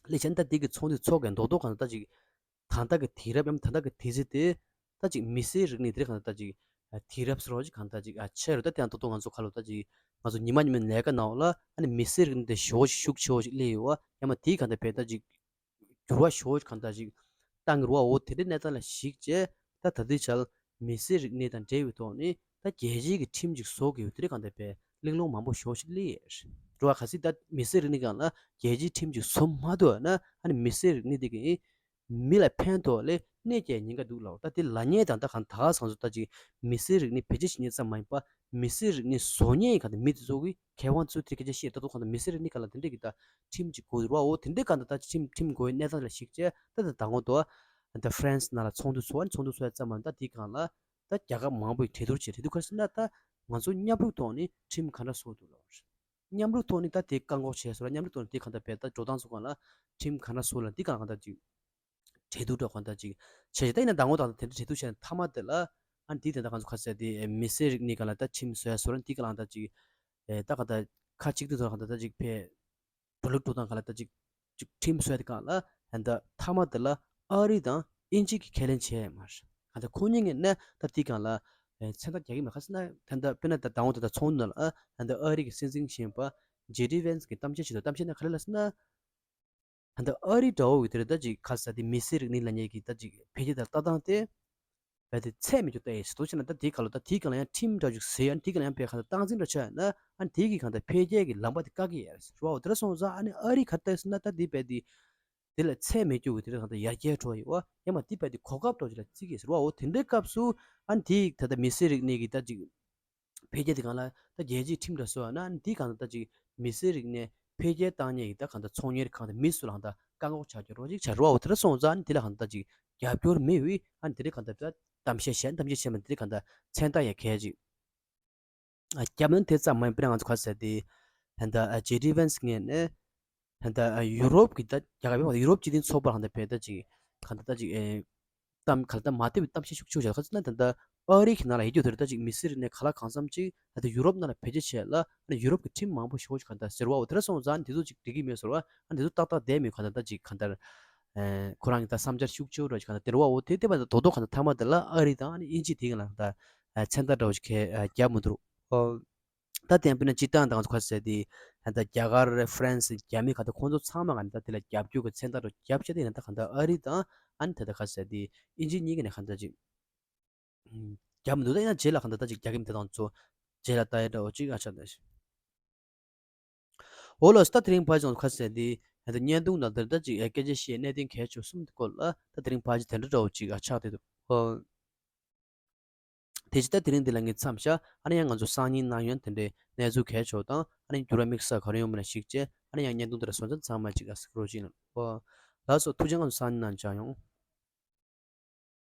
ལས་བྱས་ནས་ད་འདི་གི་ཚོགས་འདུ་ཚོགས་ཀྱི་རྡོག་རྡོག་གང་ལྟར་ཅིག་ད་ལྟ་གི་དུས་རབས་ཡང་ད་ལྟ་གི་དུས་ཚོད་དེ་ད་ཅིག་མི་སེར་རིག་གནས་དེ་རིགས་གང་ལྟར་ཅིག་དུས་རབས་སུ་རོ་ཅིག་གང་ལྟར་ཅིག་ཆེ་རུ་ད་དེ་ཡང་རྡོག་རྡོག་ང་ཚོ་ཁ་ལོ་ད་ཅིག་ང་ཚོ་ཉི་མ་ཉི་མའི་ལས་ཀ་ནང་ལ་ཨ་ནི་མི་སེར་རིག་གནས་དེ་ཞོ་ཤུགས་ཆེ་བོ་ཅིག་སླེབས་ཡོད་བ་ཡང་མ་དེའི་གང་ལྟར་བས་ད་ཅིག་འགྱུར་བ་ཞོ་གང་ལྟར་ཅིག་བཏང་གི་རུ་བ་འོ་དེ་འདྲའི་གནས་སྟངས་ལ་གཞིགས་བྱས་ད་ད་ལྟའི་ཆར་མི་སེར་རིག་གནས་དང་འབྲེལ་བའི་ཐོག་ནས་ད་རྒྱལ་སྤྱིའི་གི་ཁྲིམས་ཅིག་བཟོ་དགོས་དེ་རིགས་གང་ལྟར་བས་གླེང་སློང་མང་པོ་ཞོ་ཞིག་སླེབས་ཡོད་རེད་བ། གལ་སྲིད་ད་མི་སེར་རིག་གནས་སྒང་ལ་རྒྱལ་སྤྱིའི་ཁྲིམས་ཅིག་བཟོ་མ་ཐུབ་ན་ཨ་ནི་མི་སེར་རིག་གནས་དེ་གི་མི་ལ་ཕན་ཐོགས་ལས་གནོད་སྐྱེལ་ཉེན་ཁ་འདུག་ལབ། ད་དེ་ལབ་མཁན་དང་ད་གང་ད་ག་སང་སོ་ད་ཅིག་མི་སེར་རིག་གནས་བེད་སྤྱོད་བྱེད་མཁན་ཙམ་མ་ཡིན་པ་མི་སེར་རིག་གནས་བཟོ་མཁན་གང་ལྟར་མི་དེ་ཚོ་གི་ཁེ་དབང་ཚུལ་དེ་སྐད་ཆ་བཤད་ད་དུང་གང་ལྟར་མི་སེར་རིག་གནས་སྒང་ལ་དེ་འདྲས་ཀྱི་ད་ཁྲིམས་ཅིག་དགོས་རེད་བ། འོ་དེ་འདྲས་གང་ལྟར་ད་ཁྲིམས་ཁྲིམས་དགོས་པའི་གནས་སྟངས་ལ་གཞིགས་བྱས་ད་ད་ད་ངོ་དོ་ད་ཧྥ་རན་སི་ནང་ལ་ཚོགས་འདུ་ཚོགས་ཨ་ནི་ཚོགས་འདུ་ཚོགས་ཡ་ཙམ་མ་ཡིན་ད་དེའི་སྒང་ལ་ད་རྒྱལ་ཁབ་མང་པོས་གྲོས་བསྡུར་བྱས་གྲོས་བསྡུར་ག་རེ་ཟེར་ན་ད་ང་ཚོ་མཉམ་རུབ་ཐོག་ནས་ཁྲིམས་ག་འདྲ་བཟོ་འདུག་ལབ་རེད། མཉམ་རུབ་ཐོག་ནས་ད་དེ་བཀག་འགོག་བྱས་སོང་ལ་མཉམ་རུབ་ཐོག་ནས་དེ་གང་ལྟར་བས་ད་འགྲོ་སྟངས་སུ་གང་ལ་ཁྲིམས་གང་འདྲ་བཟོ་ལ་འདི་གང་གང་ལྟར་ཅིག་གྲོས་བསྡུར་འདྲ་གང་ལྟར་ཅིག་བྱས་ཤིང་ད་ཡིན་ན་ཟླ་ངོ་དང་དེ་འདྲ་གྲོས་བསྡུར་བྱས་ནས་མཐའ་མ་དེ་ལ་ཨ་འདི་དེ་འདྲ་གང་ཚོ་ཁ་གསལ་དེ་མི་སེར་རིག་གནས་གང་ལ་ད་ཁྲིམས་བཟོ་ཡ་བཟོ་ལ་འདི་གང་ལ་ད་ཅིག་ད་གང་ལྟར་ཁ་གཅིག་ཏུ་ཐོག་གང་ལྟར་ད་ཅིག་ཕེ་འགྲོ་ལུགས་འགྲོ་སྟངས་གང་ལ་ད་ཅིག་ཅིག་ཁྲིམས་བཟོ་ཡ་དེ་གང་ལ་ཨ་ད་མཐའ་མ་དེ་ལ་ཨ་རི་དང་དབྱིན་ཇི་གིས་ཁས་ལེན་བྱས་ཡ་མ་རེད། ཨ་ད་ཁོ་གཉིས་ངས་ནས་ད་འདི་གང་ལ་མཚན་རྟགས་རྒྱག་གི་མེད་ཁ་སང་ད་ད་དཔེར་ན་ད་ཟླ་ངོ་དེ་ད་ཚོགས་འདུ་ནང་ལ་ཨ་ད་ཨ་རི་གི་སྲིད་འཛིན་གཞོན་པ་ཇེ་ཌི་ཝེན་སི་གིས་གཏམ་བཤད་བྱེད་དུས་གཏམ་བཤད་ནང་ག་རེ་ལབ་ཟེར་ན། ད་ལྟ་ཨ་རི་འདྲ་བོ་གི་དེར་ད་ཅིག་ཁ་ས་དེ་མི་སེར་རིག་གནས་ལབ་མཁན་གྱི་ད་ཅིག་འཕེལ་རྒྱས་དང་ལྟ་སྟངས་དེ་རྦད་དེ་ཚད་མེད་རྒྱུ་ལྟ་ཡས་ཟེར་དུས་ཕྱིན་ན་ད་དེའི་ཁ་ལོ་ད་དེའི་སྒང་ལ་ཡང་ཁྲིམས་འདྲ་བོ་ཅིག་བཟོས་ཡང་དེའི་སྒང་ལ་ཡང་དཔེ་ཁ་ལ་སྟངས་འཛིན་འདྲ་ཆགས་ཡོད་ན་ཨ་ནི་དེའི་གི་གང་ལྟར་འཕེལ་རྒྱས་ཀྱི་ལམ་པ་དེ་བཀག་གི་ཡོད་རེད་བ། འོ་དེ་འདྲ་སོང་ཙང་ཨ་ནི་ཨ་རི་ག་ལྟ་ཡས་ཟེར་ན་ད་དེ་རྦད་དེ་དེ་ལ་ཚད་མེད་རྒྱུ་གི་དེ་འདྲ་གང་ལྟར་ཡར་རྒྱས་འགྲོ་ཡོད་བ། ཡང་མ་དེ་རྦད་དེ་གོ་སྐབས་འདྲ་བོ་ཅིག་ལ་བརྩི་གི་ཡོད་ཟེར་བ། འོ་དེ་འདྲའི་སྐབས་སུ་ཨ་ནི་དེའི་ད་ལྟ་མི་སེར་རིག་གནས་ཀྱི་ད་ཅིག་འཕེལ་རྒྱས་དེ་གང་ལ་ད་རྒྱལ་སྤྱིའི་ཁྲིམས་འདྲ་བཟོས་པ་ན་འདི་གང་ལ་ད་ཅིག་མི་སེར་རིག་གནས་ འཕེལ་རྒྱས་བཏང་མཁན་གྱི་ད་གང་ལྟར་ཚོང་གཉེར་ཁང་དང་མི་སུ་ལ་གང་ལྟར་བཀག་འགོག་བྱ་རྒྱུ་རོགས་ཅིག་བྱ་རོགས་འོ་དེ་འདྲ་སོང་ཙང་ཨ་ནི་དེ་ལ་གང་ལྟར་ཅིག་རྒྱབ་སྐྱོར་མེད་པའི་ཨ་ནི་དེ་འདྲ་གང་ལྟར་ད་གཏམ་བཤད་བྱས་གཏམ་བཤད་བྱས་མ་དེ་འདྲ་གང་ལྟར་མཚན་རྟགས་ཡང་གལ་ཅིག་ཨ་རྒྱབ་ན་དེ་ཙམ་མ་ཡིན་པར་ང་ཚོ་ག་ཟེར་ཏེ་ད་ལྟ་ཨ་ཇེ་ཌི་ཝེན་སི་ངོས་ནས་ད་ལྟ་ཨ་ཡུ་རོབ་ཀྱི་ད་རྒྱལ་ཁབ་ཡོངས་ཡུ་རོབ་སྤྱི་མཐུན་ཚོགས་པ་ལ་ད་ལྟ་བས་ད་ཅིག་གང་ལྟར་ད་ཅིག་ཨེ་གཏམ་ག་ལ་ད་མ་བདེ་བའི་གཏམ་བཤད་ཤུགས་ཆེ་བྱས་ཁ་ཚུན་ད་ལྟ་ཨ་རི་གི་ནང་ལ་ཡོད་རྒྱུ་དེ་རེད། ད་ཅིག་མི་སེར་ནས་ག་ལ་གང་འཚམ་ཅིག་ད་ལྟ་ཡུ་རོབ་ནང་ལ་བེད་སྤྱོད་བྱས་ལ་ཨ་ནི་ཡུ་རོབ་ཀྱི་ཁྲིམས་མང་པོ་ཞེ་པོ་ཅིག་ག་ལ་ད་ཟེར་བ་འོ་དེ་འདྲ་སོང་ཙང་ཨ་ནི་དེ་ཚོ་ཅིག་འགྲིག་གི་མེད་ཟེར་བ་ཨ་ནི་དེ་ཚོ་ཏག་ཏག་བསྡད་མེད་ག་ལ་ད་ཅིག་གང་ལྟར་ཨེ་ཁོ་རང་གི་ད་བསམ་འཆར་ཤུགས་ཆེ་བོ་འདྲ་ཅིག་ག་ལ་དེ་རེད་བ། འོ་དེ་དེ་བ་ད་དོ་དོ་ག་ལ་མཐའ་མ་དེ་ལ་ཨ་རི་དང་ཨ་ནི་དབྱིན་ཇི་དེ་ག་ལ་ད་མཚན་རྟགས་འདྲ་བོ་ཞིག་གས་རྒྱབ་མི་འདུག་ཨོ། ད་དེ་ཡང་དཔེར་ན་སྤྱིར་བཏང་དང་ཁ་ཟེར་དེ་ད་ལྟ་རྒྱ་གར་ཧྥ་རན་སི་རྒྱ་མི་ག་ད་ཁོང་ཚོ་ཚང་མ་ག་ནས་ད་དེ་ལ་རྒྱབ་སྐྱོར་གྱི་མཚན་རྟགས་འདྲ་བོ་རྒྱབ་བྱས་ཏེ་ཡིན་ན་ད་ག་ད་ཨ་རི་དང་ཨ་ནི་ད་ལྟ་ཁ་ཟེར་དེ་དབྱིན་ཇི་གཉིས་ཀ་ནས་ག་ད་ཅིག་རྒྱབ་མི་འདུག་ད་ཡིན་ན་རྗེས་ལ་ག་ད་ད་ཅིག་རྒྱག་གི་མི་དེ་དང་ཚོ་རྗེས་ལ་ལྟ་ཡ་འདྲ་བོ་ཅིག་ཨ་ཆགས་འདུག་འོ་ལགས་སོ། ད་དེ་རིང་ཕལ་ཆེར་ཁ་ཟེར་དེ་ད་བརྙན་ཐུང་ནང་དེར་ད་ཅིག་སྐད་ཆ་བཤད་གནད་དོན་གལ་ཆེ་གསུམ་གྱི་སྐོར་ལ་ད་དེ་རིང་ཕལ་ཆེར་དེ་འདྲ་འདྲ་བོ་ཅིག་ཨ་ཆགས་བསྡད་འདུག་ཨོ། དེ་བཞིན་ད་དེ་རིང་འདི་ལ་ངས་མཚམས་བཞག་ཨ་ནི་ཡང་ང་ཚོ་སང་ཉིན་གནང་ཡོང་དེ་འདྲའི་གནས་ཚུལ་གལ་ཆེ་བ་དང་ཨ་ནི་འགྱུར་བ་དམིགས་བསལ་ག་རེ་ཡོང་མིན་ལ་གཞིགས་བྱས་ཨ་ནི་ཡང་བརྙན་ཐུང་དེ་ལ་སོང་ཙང་ཚང་མ་ཅིག་ཨ་སི་ཀྲོལ་ཅིག་གནང་། ཨོ། ལགས་སོ། ཐུགས་རྗེ། ང་ཚོ་སང་ཉིན་གནང་མཇལ་ཡོང་།